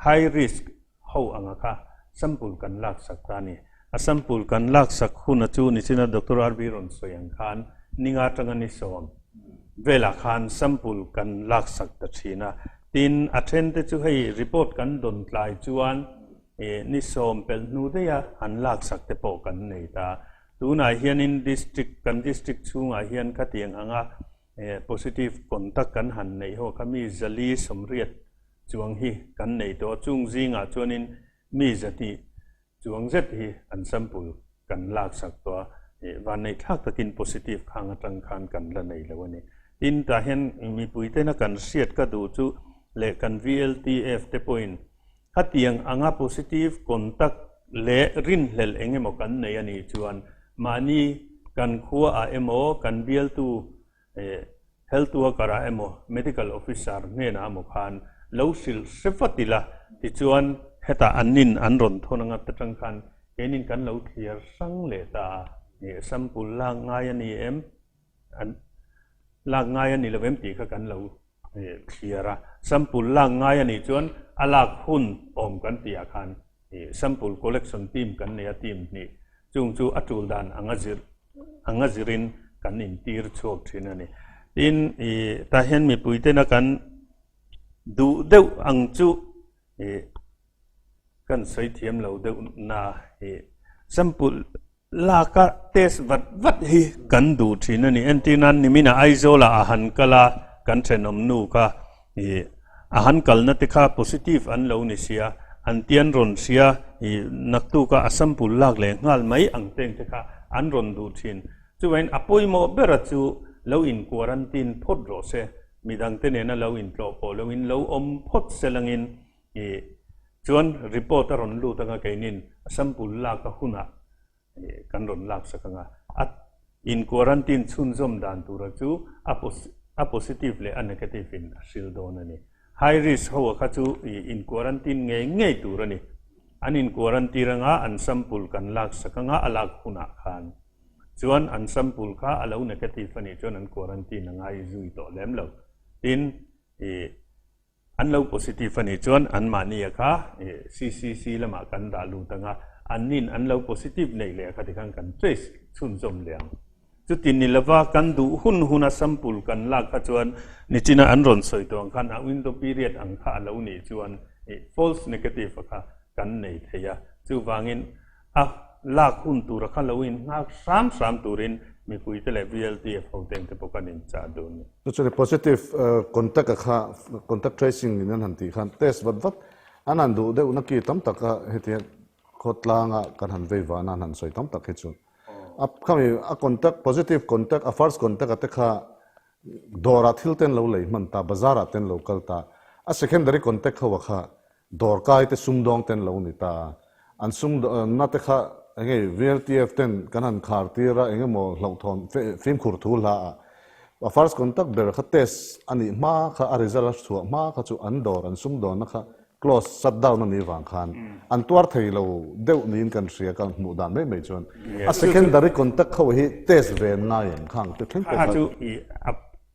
high risk ho anga kha sample kan lak sak ta a ni. A sample kan lak sak huna chu nichina Doctor RB rawn sawi ang khan ninga atanga ni 10 velah khan sample kan lak sak ta thin a. Tin, a then te chu hei report kan dawn tlai chuan ni 10 pelh hnu daiha han lak sak te pawh kan nei ta. Tunah hianin district kan district chhungah hian khatiang anga positive contact kan han neih ho kha mi 480 Chuang hi kan nei tawh a, chung zingah chuanin mi 200 chuang zet hi an sample kan laksak tawh a, vannei thlak takin positive khang atang khan kan la nei lo a ni. Tin, tah hian mipui tena kan hriat ka duh chu leh kan VLTF te pawhin khatiang anga positive contact leh rinhlelh eng emaw kan nei a nih chuan mahni kan khuaah emaw kan bialtu Health worker ah emaw medical officer hnenah emaw khan lo hrilh hre vat ila, tichuan hetah an in an rawn thawn anga ta tang khan keinin kan lo thliar hrang leh ta a, sample lak ngai a ni em, an lak ngai a ni lo em tih kha kan lo thliar a, sample lak ngai a nih chuan a lak hun awm kan tih ah khan sample collection team kan nei a, team hnih Chung chu a tul dan anga zir anga zirin kan intir chhuak thin a ni. Tin, i tah hian mipui tena kan duh deuh ang chu i kan sawi thiam lo deuh na i sample laka test vat vat hi kan duh thin a ni. Entir nan niminah Aizawlah a han kal a, kan thenawm nu kha i a han kalna te kha positive an lo ni sia. an tian rawn hria i naktuk a a sample lak leh nghal mai ang teng te kha an rawn duh thin. Chuvain a pawimawh bera chu lo in quarantine phawt rawh se, midang te nena lo in tlawh pawh lo in lo awm phawt se langin i chuan report a rawn lut anga keinin a sample lak a hunah kan rawn lak sak anga a in quarantine chhunzawm dan tura chu a a positive leh a negative in a hril dawn a ni. High risk ho a kha chu i in quarantine ngei ngei tur a ni. An in quarantine anga an sample kan lak sak anga a lak hunah khan chuan an sample kha a lo negative a nih chuan an quarantine a ngai zui tawh lem lo. Tin, i An lo positive a nih chuan anmahni a kha CCC lamah kan dah lut ang a, annin an lo positive neih leh a kha tikhan kan trace chhunzawm leh ang. Chuti ni lova kan duh hun huna sample kan lak kha chuan nichina an rawn sawi tawh ang khan a window period ang kha a lo nih chuan false negative a kha kan nei thei a, chuvangin A lak hun tura kha lo in nghak hram hram turin mipuite leh VLTF hoten te pawh kan inchah dun ni. Chu chuan positive contact a kha contact tracing in an han tih khan test vat vat an han duh deuh na ki tam tak a hetiang khawtlanga kan han vei vana an han sawi tam tak hi chu a khami a contact positive contact a first contact a te kha dawrah thil ten lo lei hman ta bazar ah ten lo kal ta a secondary contact ho a kha Dawrkai te sumdawng ten lo ni ta. An sumdawnna te kha enge VLTF ten kan han khar tir a engemaw hlauhthawn fimkhur thu hla a a first contact ber kha test a nih hma kha a result a chhuah hma kha chu an dawr an sumdawnna kha close shut down a nih vang khan an tuar thei lo deuh niin kan hria ka hmuh dan mai mai chuan a secondary contact ho hi test ve an ngai em khang te thleng pawh kha.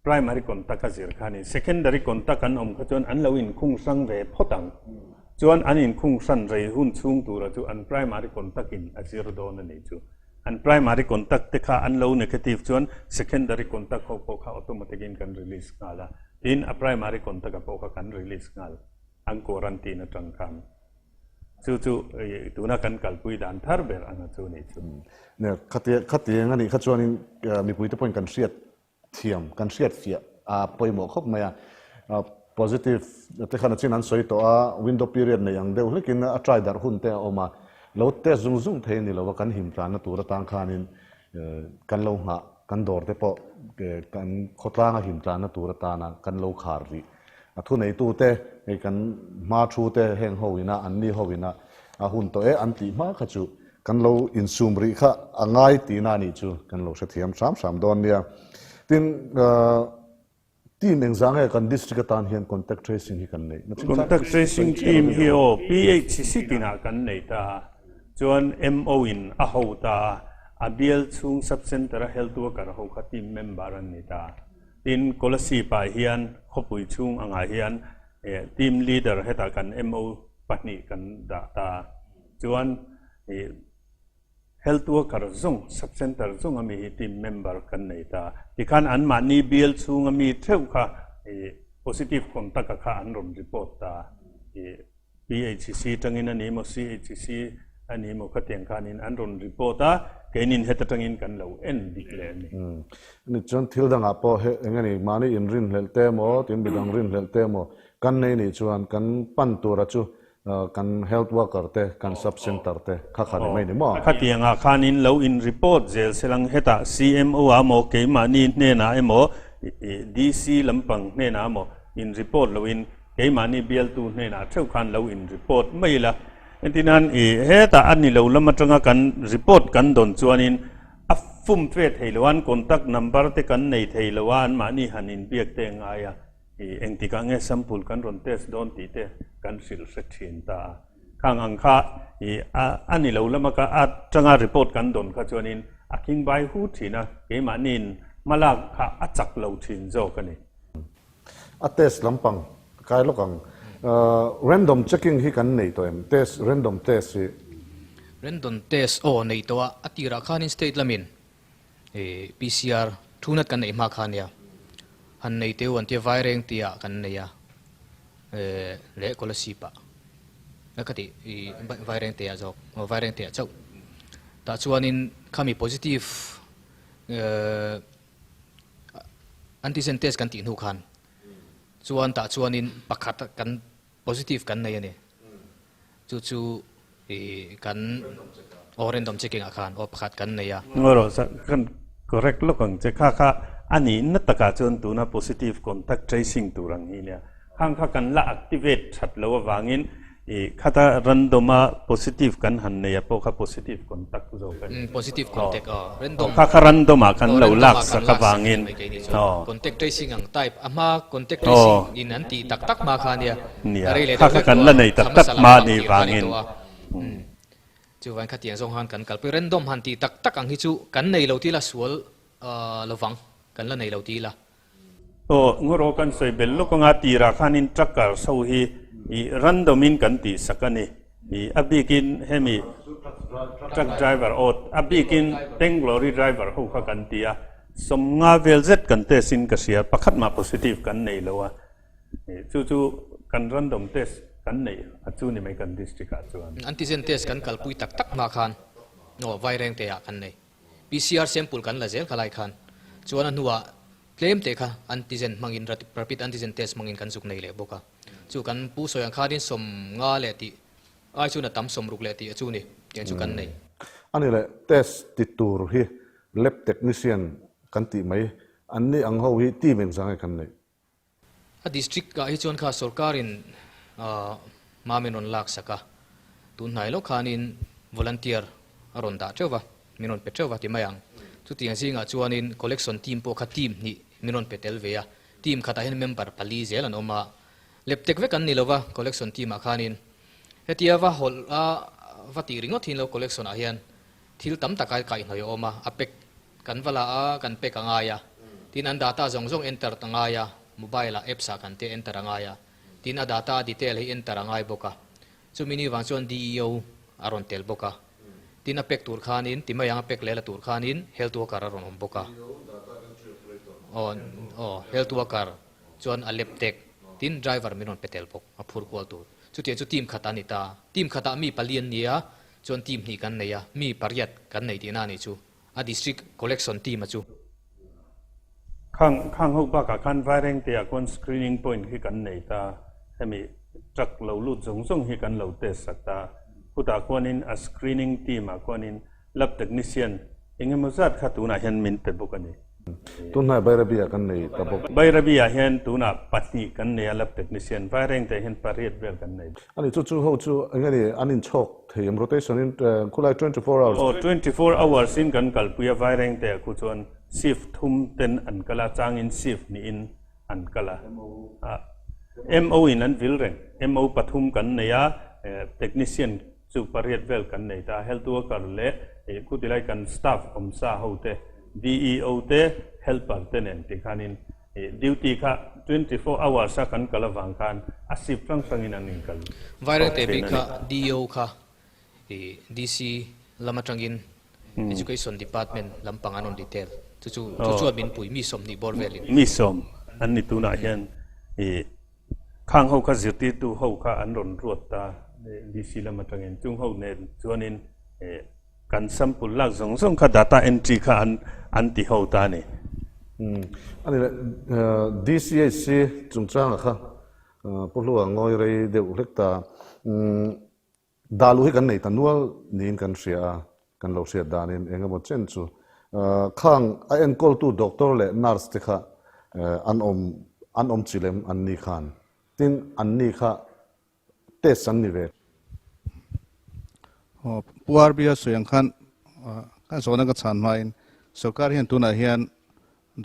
Primary contact a zir kha a ni. Secondary contact an awm kha chuan an lo inkhung hrang ve phawt ang. Chuan an inkhung hran rei hun chhung tura chu an primary contact in a zir dawn a ni chu. An primary contact te kha an lo negative chuan secondary contact ho pawh kha automatic in kan release nghal a. Tin, a primary contact a pawh kha kan release nghal ang quarantine atang khan. Chu chu tuna kan kalpui dan thar ber anga chu ni chu. Nia, khatiang a nih kha chuanin mipuite pawhin kan hriat thiam kan hriat fiah a pawimawh khawp mai a. Positive te khan a chin an sawi tawh a, window period nei ang deuh hlekin a try darh hun te a awm a, lo test zung zung thei a ni lo a, kan him tlanna tur atang khanin kan lo nghah, kan dawr te pawh kan khawtlanga him tlanna tur atana kan lo khar rih. A thuneitute hei kan hma thu te heng ho ina an ni ho ina a hun tawh e an tih hma kha chu kan lo insum rih kha a ngai tihna a nih chu kan lo hrethiam hram hram dawn nia. Tin, team engzah nge kan district atan hian contact tracing hi kan neih? Contact tracing team hi aw PHC tinah kan nei ta a, chuan MO in a ho ta a, a bial chhung sub center a health worker ho kha team member an ni ta a. Tin, Kolasib-ah hian khawpui chhung angah hian team leader hetah kan MO pahnih kan dah ta. Chuan health worker zawng, sub center zawng ami hi team member kan nei ta. Tikhan anmahni bial chhung ami theuh kha positive contact-a kha an rawn report ta. PHC tangin a ni maw, CHC a ni maw khatiang khanin an rawn report a, keinin heta tangin kan lo en dik leh a ni. Ni chuan thil dangah pawh he eng a ni, mahni inrinhlelh te emaw, tin midang rinhlelh te emaw kan nei nih chuan kan pan tura chu kan health worker te, kan sub center te kha kha ni mai ni maw? Khatiangah khanin lo in report zel selang hetah CMO ah maw, keimahni hnenah emaw, DC lampang hnenah emaw in report loin Keimahni bialtu hnenah theuh khan lo in report mai ila. Entirnan i hetah a ni lo lam atanga kan report kan dawn chuanin a fum fe thei lo a, an contact number te kan nei thei lo a, anmahni han inbiak te ngai a, i engtikah nge sample kan rawn test dawn tih te kan hrilh hre thin ta a. Khang ang kha i a ni lo lama ka atanga report kan dawn kha chuanin a khingbai hu thin a, keimahniin hmalak kha a chak lo thin zawk a ni. A test lampang kai lawk ang. Random checking hi kan nei tawh em? Test, random test hi. Random test aw nei tawh a, a tirah khanin state lamin PCR thu nat kan neih hma kha ania. Han nei teu an tia Vaireng tia kan nei a, leh Kolasib ah ka ti Vaireng te ah zawk, aw Vaireng te ah chauh. Tah chuanin khami positive Antigen test kan tih hnu khan chuan tah chuanin pakhat kan positive kan nei a ni. Chu chu i kan aw random checking ah khan aw pakhat kan nei a. Ngawi rawh sa, kan correct lawk ang che. Kha kha a nih na takah chuan tuna positive contact tracing tur ang hi nia. Khang kha kan la activate that lo avangin i khata random a positive kan han nei a pawh kha positive contact zawk a ni. Positive contact aw random. Kha kha random ah kan lo lak sak avangin aw. Contact tracing ang type a hma contact tracing in an tih tak tak hma kha nia. Nia kha kha kan la nei tak tak hma ni vangin. Chuvain khatiang zawng han kan kalpui random han tih tak tak ang hi chu kan nei lo tila sual lovang kan la nei lo tila. Aw, Ngawraw kan sawi bel lawk anga tirah khanin truckers ho hi ih random in kan tih sak a ni. Ih a bikin hemi truck driver aw a bikin tank lorry driver ho kha kan ti a, sawmnga vel zet kan test in ka hria, pakhat mah positive kan nei lo a. Ih chu chu kan random test kan neih a chu ni mai kan district ah chuan. Antigen test kan kalpui tak tak hma khan aw Vairengte ah kan nei. PCR sample kan la zel kha lai khan chuan a hnuah tlem teh kha antigen hmangin rapid antigen test hmangin kan zuk nei leh bawk a. Chu kan pu sawi ang khanin sawm nga leh tih ai chuan a tam sawm ruk leh tih a chu ni tiang chu kan nei. A ni leh test ti tur hi lab technician kan tih mai an ni ang ho hi team engzang nge kan neih? A district ah hi chuan kha sorkarin hma min rawn lak sak a, tun hnai lawk khanin volunteer a rawn dah teuh va, min rawn pe teuh va ti mai ang. Chutiang zingah chuanin collection team pawh kha team hnih min rawn pe tel ve a, team khatah hian member pali zel an awm a, leptek vek an ni lo va collection team ah khanin hetia va hawlh a va tih ringawt hin lo collection ah hian Thil tam tak a kaihhnawih a awm a, a pack kan va la a, kan pack a ngai a, tin an data zawng zawng enter a ngai a, mobile ah apps ah kan te enter a ngai a, tin a data a detail hi enter a ngai bawk a, chumi ni vang chuan DEO a rawn tel bawk a, tin a pack tur khanin ti mai ang a pack leh la tur khanin health worker a rawn awm bawk a, aw aw health worker chuan a lab tech tin driver min rawn pe tel bawk a phur kual tur, chutiang chu team khat a ni ta, team khatah mi pali an ni a, Chuan team hnih kan nei a, mi pariat kan nei tihna a nih chu, a district collection team a chu. Khang khang ho bakah khan Vairengte ah khuan screening point hi kan nei ta, hemi truck lo lut zawng zawng hi kan lo test sak ta, khutah khuanin a screening team ah khuanin lab technician engemaw zat kha tunah hian min pe bawk a ni. Tunhnai Bairabi ah kan nei ta bawk. Bairabi ah hian tunah pahnih kan nei a lab technician, Vairengte hian pariat vel kan nei. Ani chu chu ho chu eng nge ni an inchhawk thei em rotation in khulai 24 hours. Aw 24 hours in kan kalpui a Vairengte ah khu chuan shift thum ten an kal a changin shift hnih in an kal a. MO in an vil reng MO pathum kan nei a technician Chu pariat vel kan nei ta, health worker leh khutilai kan staff awmsa ho te, DEO te, helper te nen ti khanin duty kha 24 hours a kan kal avang khan a shift hrang hrangin an inkal Viral te bik kha DEO kha DC lam atangin Education Department lampang an rawn detail chu chu chu chuan min pui mi 20 bawr velin. Mi sawm an ni tunah hian Khang ho kha zirtirtu ho kha an rawn ruat ta DC lam atangin chung ho nen chuanin kan sample lak zawng zawng kha data entry kha an an ti ho ta a ni. A ni le, DCHC chungchanga kha Pu Hlua ngawi rei deuh hlek ta. Dalu hi kan nei ta nual niin kan hria a, kan lo hriat danin eng emaw chen chu khang a enkawltu doctor leh nurse te kha an awm an awm chi lem an ni khan tin an ni kha test an ni ve. Aw Pu RB a sawi ang khan ka zawhna ka chhan hmain sorkar hian tunah hian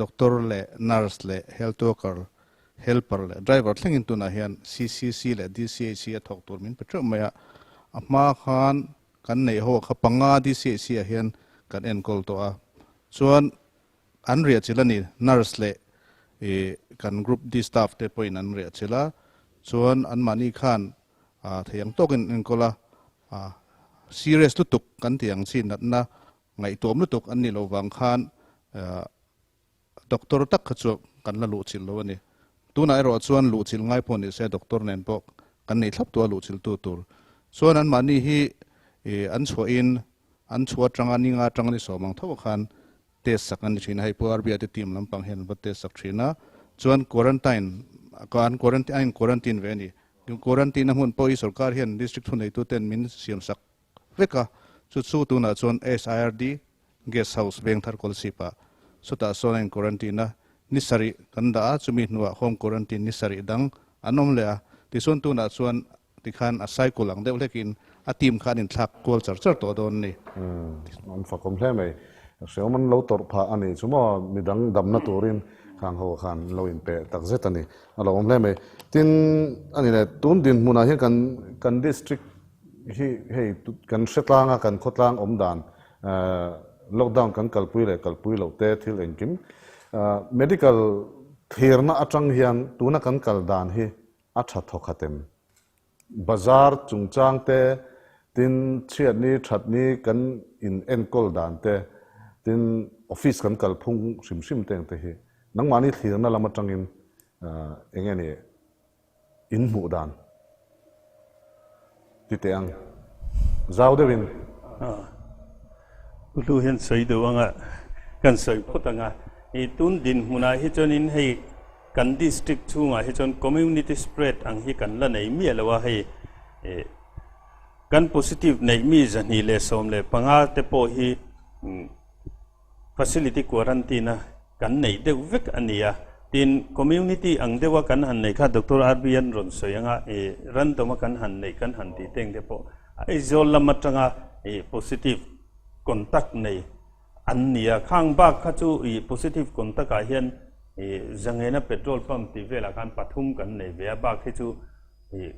Doctor leh nurse leh health worker, helper leh driver thlengin tunah hian CCC leh DCHC a thawk tur min pe teuh mai a. A hma khan kan neih ho kha panga DCHC ah hian kan enkawl tawh a. Chuan an riah chilh a ni, nurse leh ih kan group D staff te pawhin an riah chilh a. Chuan anmahni khan thei ang tawkin an enkawl a, serious lutuk kan tih ang chi natna Ngaihtuam lutuk an nih loh vang khan doctor tak kha chu kan la luhchilh lo a ni. Tunah erawh chuan luhchilh ngai pawh ni se doctor nen pawh kan nei thlap tawh a luhchilhtu tur. Chuan anmahni hi an chhuahin an chhuah atanga ninga atanga ni sawm ang tho khan test sak an ni thin a, hei Pu RBI te team lampang hian an va test sak thin a. Chuan quarantine an quarantine ve a ni. Quarantine na hmun pawh hi sorkar hian district thuneituten min siamsak vek a, chu chu tunah chuan SIRD Guest House Vengthar Kawlsip-ah chutah sawn a in quarantine a, ni sarih kan dah a, chumi hnuah home quarantine ni sarih dang an awm leh a, tichuan tunah chuan tikhan a cycle ang deuh hlekin a team kha an inthlak kual char char tawh dawn a ni. An fakawm hle mai. Hreawm an lo tawrh phah a ni chu maw midang damna turin khang ho khan an lo inpeh takzet a ni. A lo awm hle mai. Tin, a ni le, tun dinhmunah hian kan kan district hi hei kan hre tlang a, kan khawtlang awm dan lockdown kan kalpui leh kalpui loh te thil engkim medical thlirna atang hian tuna kan kal dan hi a tha thawkhat em? Bazar chungchang te, tin chhiatni thatni kan in enkawl dan te, tin office kan kalphung hrim hrim te ang te hi nangmahni thlirna lam atangin eng nge ni in hmuh dan ti teh ang zau deuhin. Pu Hlu hian sawi duh anga kan sawi phawt ang a, i tun dinhmunah hi chuanin hei kan district chhungah hi chuan community spread ang hi kan la nei miah lo a, hei kan positive neih mi 215 te pawh hi Facility quarantine a kan neih deuh vek a ni a, tin community ang deuh a kan han neih kha Doctor RB an rawn sawi anga i random a kan han neih kan han tih teng te pawh Aizawl lam atanga i positive contact nei an ni a, khang bak kha chu i positive contact ah hian i Zangena petrol pump tih velah khan pathum kan nei ve a, bak hi chu i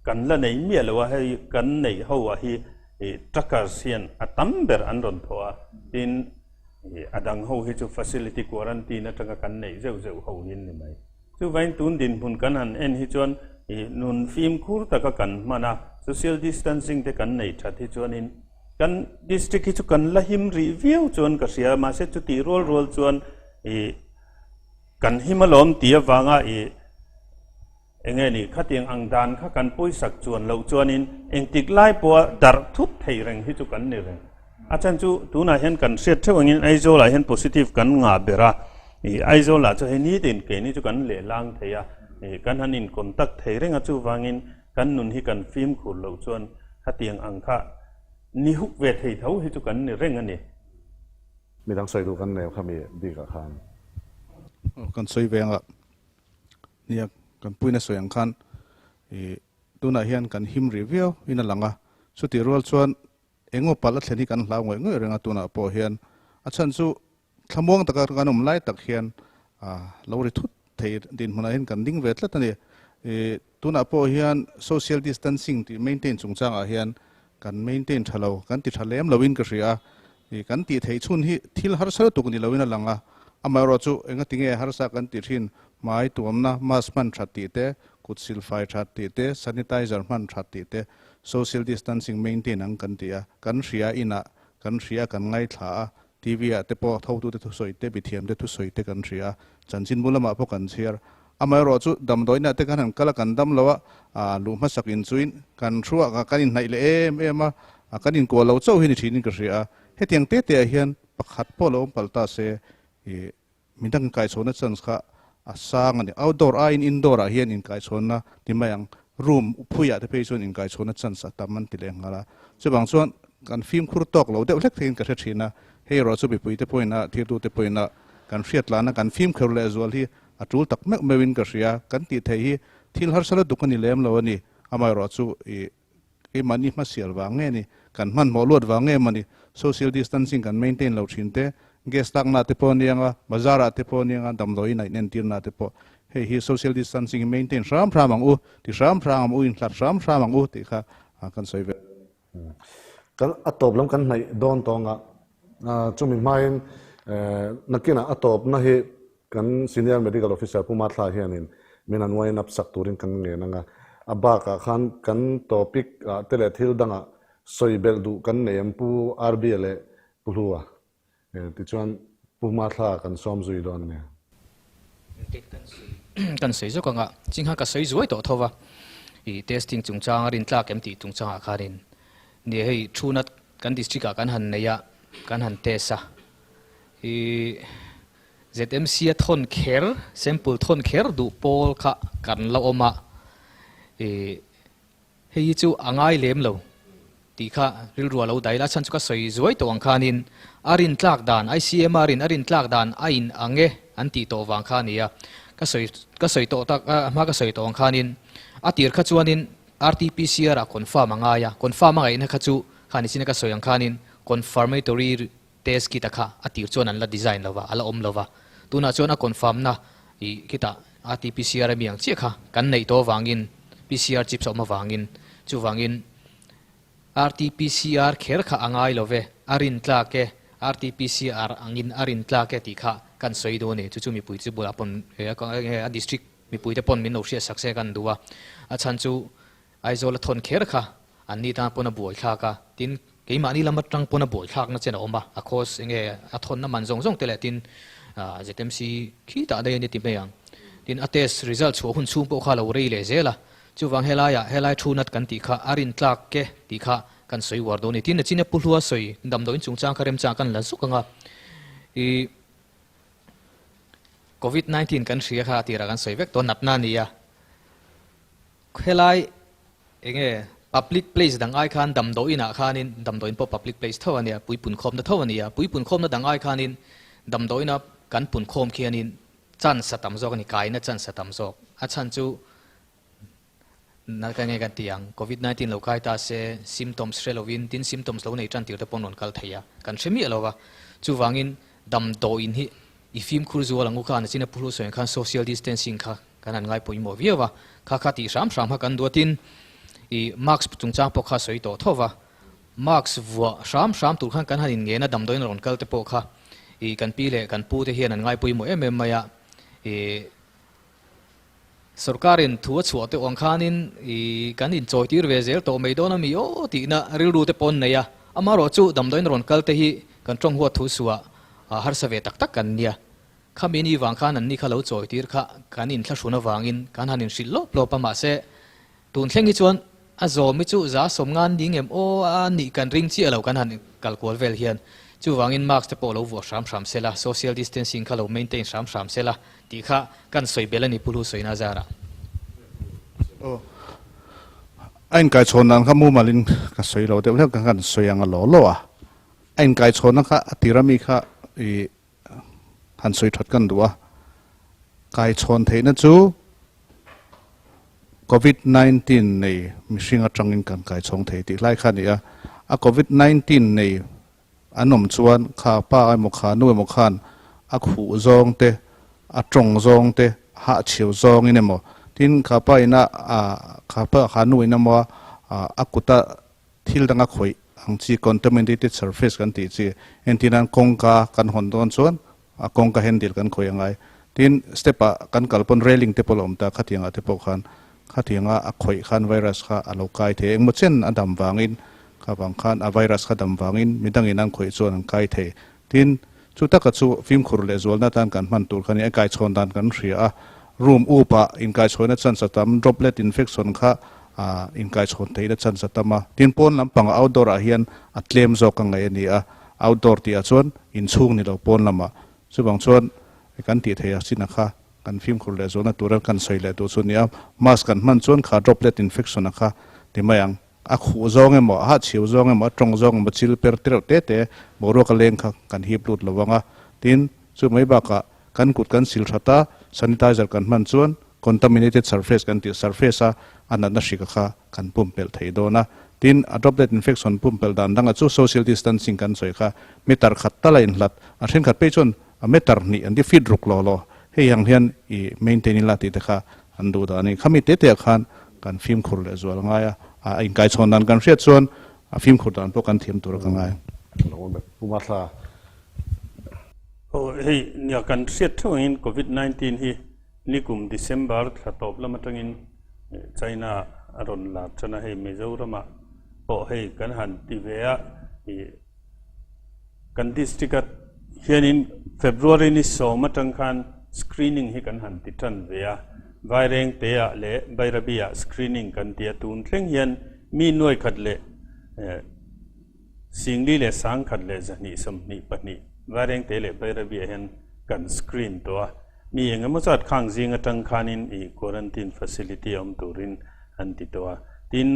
kan la nei miah lo a, hei kan neih ho ah hi ih truckers hian a tam ber an rawn thawh a, tin ih a dang ho hi chu facility quarantine atanga kan neih zeuh zeuh ho hi an ni mai. Chuvain tun dinhmun kan han en hi chuan ih nun fimkhur taka kan hman a, social distancing te kan neih that hi chuanin kan district hi chu kan la him rih viau chuan ka hria, mahse chutih rual rual chuan ih kan him alawm tih avanga ih Enge ni, khatiang ang dan kha kan pawisak chuan loh chuanin engtik lai pawha darh thut thei reng hi chu kan ni reng. A chhan chu tunah hian kan hriat theuh angin Aizawlah hian positive kan ngah ber a, ih Aizawlah chu hei nitin keini chu kan lehlang thei a, ih kan han in contact thei reng a, chuvangin kan nun hi kan fimkhur loh chuan khatiang ang kha ni huk ve thei tho hi chu kan ni reng a ni. Midang sawi duh kan nei kha mi bikah khan. Kan sawi ve anga. Nia, kan puina sawi ang khan ih tunah hian kan him rih viau in a lang a, chutih rual chuan eng aw palh a thlen hi kan hlau ngawih ngawih reng a tunah pawh hian a chhan chu thlamuang taka kan awm lai tak hian ah lo ri thut thei dinhmunah hian kan ding ve tlat a ni. Ih tunah pawh hian social distancing tih maintain chungchangah hian kan maintain tha lo, kan ti tha lem loin ka hria a, ih kan tih theih chhun hi thil harsa lutuk ni loin a lang a, amaherawhchu engatinge harsa kan tih thin hmai tuamna mask hman that tih te, kut silfai that tih te, sanitizer hman that tih te, social distancing maintain ang kan ti a, kan hria inah kan hria kan ngaithla a, TV ah te pawh thotute thusawi te, mithiam te thusawi te kan hria a, chanchinbu lamah pawh kan chhiar. Amaherawh chu damdawiinah te kan han kal a, kan dam lo a, aa luh hmasak inchuin kan hruak a, kan inhnaih leh em em a, kan inkuah lo chauh hi ni thinin ka hria a. Hetiang te te ah hian pakhat pawh lo awm palh ta se, ih midang inkaichhawnna chance kha a sang a ni. Outdoor aiin indoor ah hian inkaichhawnna ti mai ang, room phuiah te phei chuan inkaichhawnna chance a tam an ti leh nghal a. Chuvang chuan kan fimkhur tawk lo deuh hlek theiin ka hre thin a, hei erawh chu mipui te pawhin a, thirtute pawhin a kan hriatlana kan fimkhur lehzual hi a tul tak meuh meuhin ka hria. Kan tih theih hi thil harsa lutuk a ni lem lo a ni. Amaherawh chu ih keimahni hmasial vang nge ni, kan hmanhmawh luat vang nge mawni, social distancing kan maintain lo thin te, gas lakna te pawh a ni ang a, bazar ah te pawh a ni ang a, damdawiin a inentir na te pawh hei hi social distancing hi maintain hram hram ang u, ti hram hram ang u, inhlat hram hram ang u tih kha kan sawi ve. Kan a tawp lam kan hnaih dawn tawng a, chumi hmain nakinah a tawpna hi kan Senior Medical Officer Pu Mathla hianin min an wind up sak turin kan ngen ang a, a bakah khan kan topic ah te leh thil dangah sawi belh duh kan nei ang Pu RB leh Pu Hlua tichuan Pu Mathla kan sawm zui dawn nia. Kan sawi zawk anga chingha ka sawi zuai tawh tho va, i testing chungchang a rintlak em tih chungchangah khanin nia hei thu nat kan district ah kan han nei a, kan han test a, i ZMC a thawn kher, sample thawn kher duh pawl kha kan la awm a, I hei hi chu a ngai lem lo tih kha rilru a lo daih la, a chhan chu ka sawi zuai tawh ang khanin a rin tlak dan, ICMR in a rin tlak dan a in ang e an tih tawh vang kha a ni a. Ka sawi ka sawi tawh tak a hma ka sawi tawh ang khanin a tir kha chuanin RT-PCR ah confirm a ngai a, confirm a ngaihna kha chu kha ni chin a ka sawi ang khanin confirmatory test kit a kha a tir chuan an la design lo va, a la awm lo va. Tunah chuan a confirm na ih khitah RT-PCR a mi ang chiah kha kan neih tawh avangin PCR chips a awm avangin chuvangin RT-PCR kher kha a ngai lo ve, a rin tlak e, RT-PCR angin a rin tlak e tih kha kan sawi duh a ni. Chu chu mipui chu bulah pawn a district Mipuite pawn min lo hriat sak se kan duh a, a chhan chu Aizawl a thawn kher kha an ni tan pawn a buai thlak a, tin keimahni lam atang pawn a buai thlakna chen a awm a, a cost enge a thawnna man zawng zawng te leh tin ZMC khi tah daih a ni ti mai ang. Tin a test result chhuah hun chhung pawh kha a lo rei leh zel a, chuvang helaiah helai thu nat kan tih kha a rin tlak ke tih kha kan sawi uar dawn a ni. Tin a china Pu Hlua sawi damdawiin chungchang kha remchang kan la zuk ang a, i. Covid 19 kan hria kha a tirah kan sawi vek tawh natna a ni a, helai enge public place dang ai khan damdawiin ah khanin damdawiin pawh public place tho a nia puipun khawmna tho a ni a, puipun khawmna dang ai khanin damdawiina kan pun khawm khianin chance a tam zawk a ni, kaina chance a tam zawk, a chhan chu Na ka nge kan ti ang, Covid 19 lo kai ta se symptoms hre lovin tin symptoms lo nei tan tir te pawn rawn kal thei a, kan hre miah lo va. Chuvangin damdawiin hi i fimkhur zual ang u khan a chin a pu hlu sawi ang khan social distancing kha kan han ngai pawimawh viau a, kha kha tih hram hram kha kan duatin i mask chungchang pawh kha sawi tawh tho va, mask vuah hram hram tur khan kan han inngen a damdawiin rawn kal te pawh kha i kan pi leh kan pu te hian an ngai pawimawh em em mai a, i Sorkarin thu a chhuah teuh ang khanin i kan inchawitir ve zel tawh mai dawn a mi aw tihna rilru te pawh an nei a, amaherawh chu damdawiin rawn kal te hi kan tawng huat thu suah harsa ve tak tak kan nia. Khami ni vang khan anni kha lo chawitir kha kan inthlahrun avangin kan han inhrilh lawp lawp a mahse tun thleng hi chuan a zawm hi chu za sawm ngan ding em aw a nih kan ring chiah lo kan han kal kual vel hian. Chuvangin mask te pawh lo vuah hram hram sela, social distancing kha lo maintain hram hram sela Tih kha kan sawi belh a ni Pu Hlu sawina zarah. Aw. A inkaichhawn dan kha mumalin ka sawi lo deuh hlek kha kan sawi ang a law law a. A inkaichhawnna kha a tir ami kha i han sawi that kan duh a. Kaichhawn theihna chu Covid 19 nei mihring atangin kan kaichhawng thei tih hlai kha a ni a. A Covid 19 nei An awm chuan kha pa emaw kha nu emaw khan a khuh zawng te, a tawng zawng te, a hahchhiau zawngin emaw, tin kha pa ina kha pa kha nu in emaw a kuta thil danga khawih ang chi contaminated surface kan tih chi entir nan kawngka kan hawn dawn chuan a kawngka handle kan khawih angai. Tin step ah kan kal pawn railing te pawh a lo awm ta khatiangah te pawh khan Khatianga a khawih khan virus kha a lo kai thei. Engmaw chen a dam vangin, kha vang khan a virus kha dam vangin midangin an khawih chuan an kai thei. Tin, chu taka chu fimkhur leh zualna atan kan hman tur kha ni. A kaichhawn dan kan hria a, room up ah inkaichhawina chance a tam, droplet infection kha inkaichhawn theihna chance a tam a. Tin, pawn lampangah outdoor ah hian a tlem zawk a ngaih a ni a, outdoor tih ah chuan inchhung ni lo pawn lamah. Chuvang chuan kan tih theih a chin a kha. Kan fimkhur leh zualna tura kan sawi leh duh chu nia, mask kan hman chuan kha droplet infection a kha ti mai ang. A khuh zawng emaw, a hahchhiau zawng emaw, a tawng zawng emaw, chil per tireuh te te boruak a leng kha kan hip lut lo vang a. Tin, chu mai bakah kan kut kan sil that a, sanitizer kan hman chuan contaminated surface kan tih surface a a natna hrika kha kan pumpelh thei dawn a. Tin, a droplet infection pumpelh dan dangah chu social distancing kan sawi kha meter khat tal a inhlat, a thenkhat phei chuan A meter hnih an ti feet ruk law law hei ang hian i maintain ila tih te kha an duh dah a ni. Khami te te ah khan kan fimkhur leh zual ngai a, a inkaichhawn dan kan hriat chuan a fimkhur dan pawh kan thiam tur a ka ngai. Lo bet pu Mathla. Aw hei nia kan hriat theuh angin Covid 19 hi nikum December thla tawp lam atangin China a rawn lar tan a, hei Mizoramah pawh hei kan han ti ve a i Kan district ah hianin February ni sawm atang khan screening hi kan han ti tan ve a, Vairengte ah leh Bairabi ah screening kan ti a, tun thleng hian mi nuai khat leh Singli leh Sangkhat leh 222 Vairengte leh Bairabi ah hian kan screen tawh a, mi engemaw zat khang zing atang khanin i quarantine facility a awm turin. an ti tawh a. Tin,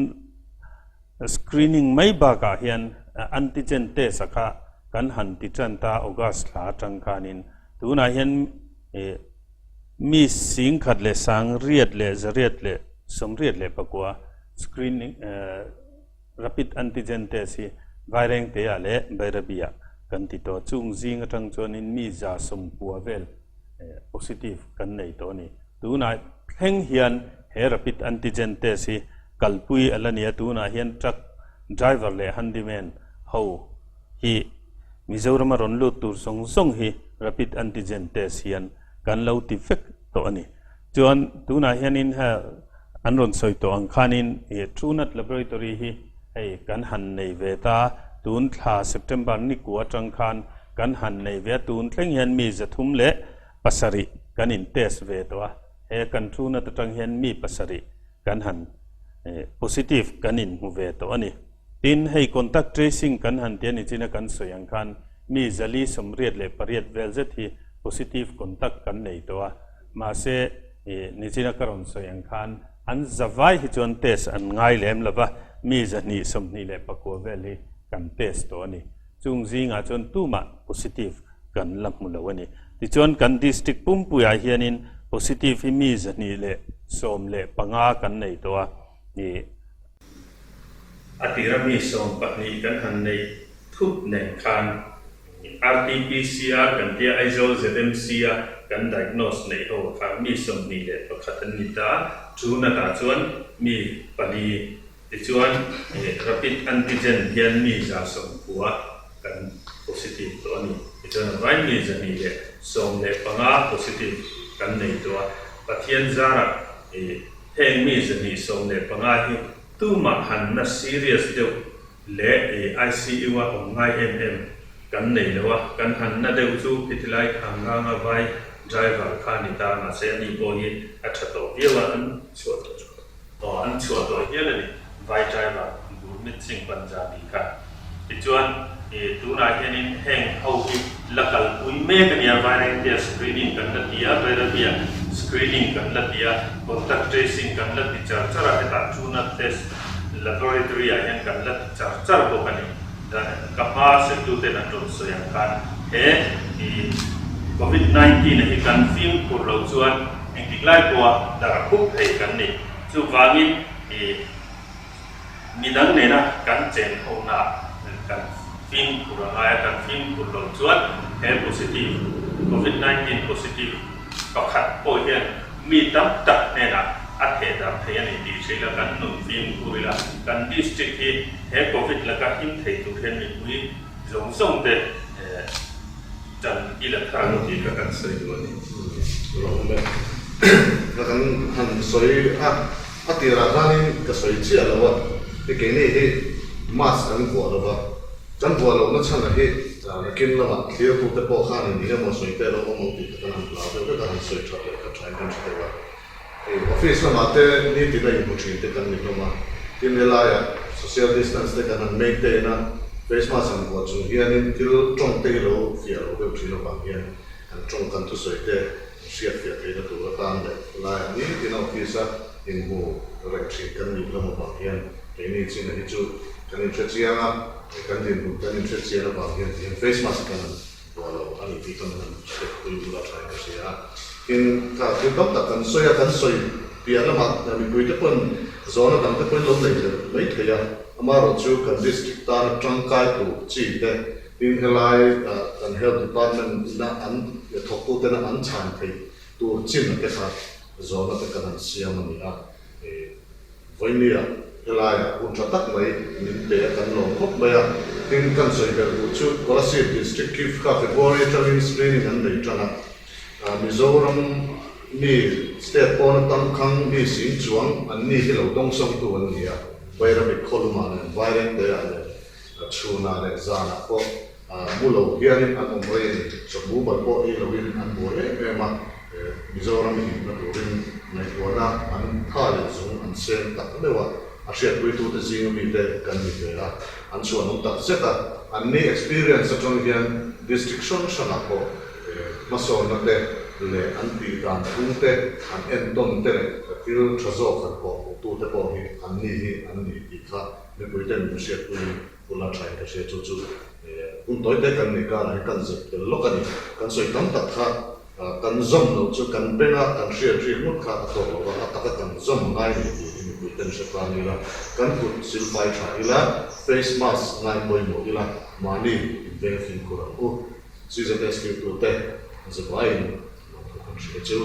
screening mai bakah hian antigen test a kha kan han ti tan ta August thla atang khanin tunah hian mi singkhat leh sangriat leh zariat leh 84 screening rapid antigen test hi Vairengte-ah leh Bairabi-ah kan ti tawh. Chung zing atang chuanin mi 190 vel positive kan nei tawh a ni. Tunah thleng hian he rapid antigen test hi kalpui a la ni a, tunah hian truck driver leh handyman ho hi Mizorama rawn lut tur zawng zawng hi rapid antigen test hian kan lo ti vek tawh a ni. Chuan tunah hianin an rawn sawi tawh ang khanin Truenat Laboratory hi hei kan han nei ve ta, tun thla September ni kua atang khan kan han nei ve a, tun thleng hian mi 307 kan in test ve tawh a, he kan Truenat atang hian mi pasarih kan han positive kan in hmu ve tawh a ni. Tin, hei contact tracing kan han ti a ni chin a kan sawi ang khan mi 488 vel zet hi positive contact kan nei tawh a, mahse nichin a ka rawn sawi ang khan an zavai hi chuan test an ngai lem lo va, mi 229 vel hi kan test tawh a ni. Chung zingah chuan tumah positive kan la hmu lo a ni. Tichuan kan district pumpuiah hianin positive hi mi 215 kan nei tawh a. A tira mi 12 kan han neih thup nen khan RT-PCR kan tia Aizawl ZMC a kan diagnose neih ho kha mi 21 an ni ta, chu natah chuan mi pali tichuan rapid antigen hian mi 190 kan positive tawh a ni. Tichuan a vai mi 215 positive kan nei tawh a, Pathian zarah heng mi 215 hi Tumah han na serious deuh leh ICU a awm ngai em em kan nei lo a, kan han na deuh chu khitilai Khanganga vai driver kha a ni ta, mahse ani pawh hi a tha tawh viau a, an chhuah tawh aw an chhuah tawh hial a ni, vai driver Gurmeet Singh Punjabi kha. Tichuan tunah hianin heng ho hi la kalpui mek a nia, Vairengtea screening kan la ti a, Bairabia screening kan la ti a, contact tracing kan la ti char char a, hetah Truenat test laboratory ah hian kan la ti char char bawk a ni. Ka hma sirtuten an rawn sawi ang khan he Covid 19 a hi kan fimkhur lo chuan engtik lai pawha dar khup thei kan ni. Chuvangin Midang nena kan chen hona kan fimkhur a ngai a, kan fimkhur lo chuan he positive, Covid 19 positive pakhat pawh hian mi tam tak hnenah a theh darh thei a ni tih hrilh a, kan nun fimkhur ila, kan district hi he Covid laka him thei tur hian mipui zawng zawng te tan i la thar ang tih kha kan sawi duh a ni. Rawh le. Ka kan han sawi a, a tirah khanin ka sawi chiah lo a, hei keini hi mask kan vuah lo va, kan vuah lohna chhan a hi nakin lamah thlirtute pawh khanin eng emaw sawi te lo awm ang tih kha kan han hlau deuh vek a, han sawi that leh kha thain kan hre deuh a. Hei office lamah te nitin a inhmu thin te kan ni hlawm a, tin helaiah social distance te kan han maintain a, face mask han vuah chung hianin thil tawng te hi lo fiah lo deuh thin avang hian kan tawng kan thusawi te hriat fiah theihna tur atan leh helaiah nitin a office a inhmu reng thin kan nih hlawm avang hian keini chin a hi chu kan inhre chiang a, kan dinhmun kan inhre chian avang hian tihian face mask kan han Ruah lo a ni tih ka min han hriat pui bula tha in ka hria a. Tin, kha thil tam tak kan sawi a, kan sawi piah lamah mipuite pawn zawhna dangte pawhin lo nei leh mai thei a. Amaherawhchu kan district tana tangkai tur chi te, tin helai kan health department ina an thawktutena an chhan theih tur chin te kha zawhna te kan han siam a ni a. Vawinia helaiah hun tha tak mai min pe a kan lawm khawp mai a, tin kan sawi belh duh chu Kolasib District Kif kha February atangin screening an nei tan a, Mizoram mi state pawn atang khang mi sing chuang an ni hi lo dawngsawngtu an ni a, Bairami khawlumah nen Vairengteah leh Chhunah leh zanah pawh mu lo hianin an awm rei a ni. Chawhmu bal pawh ei loin an buai em em a, Mizoram himna turin ngaihtuahna an tha leh zung an seng tak meuh a, a hriatpuitute zinga mite kan ni ve a, an chhuanawm tak zet a, an ni experience atang hian district hrang hrangah pawh hmasawnna te leh an tih dan phung te an entawn te leh thil tha zawk han pawh. thawktute pawh hi anni hi an ni tih kha mipuiten min hriatpuiin ula thain ka hria. Chu chu hun tawite kan nei karah hian kan zep tel lawk a ni. Kan sawi tam tak kha kan zawm loh chu kan benga kan hriat rik ngawt kha a tawk lo va, a taka kan zawm ngai ni tih hi mipuiten hre tlang ila, kan kut silfai tha ila, face mask ngai pawimawh ila, mahni inveng fimkhur ang u. CZSQ tute zavaiin lawmthu kan hria chu.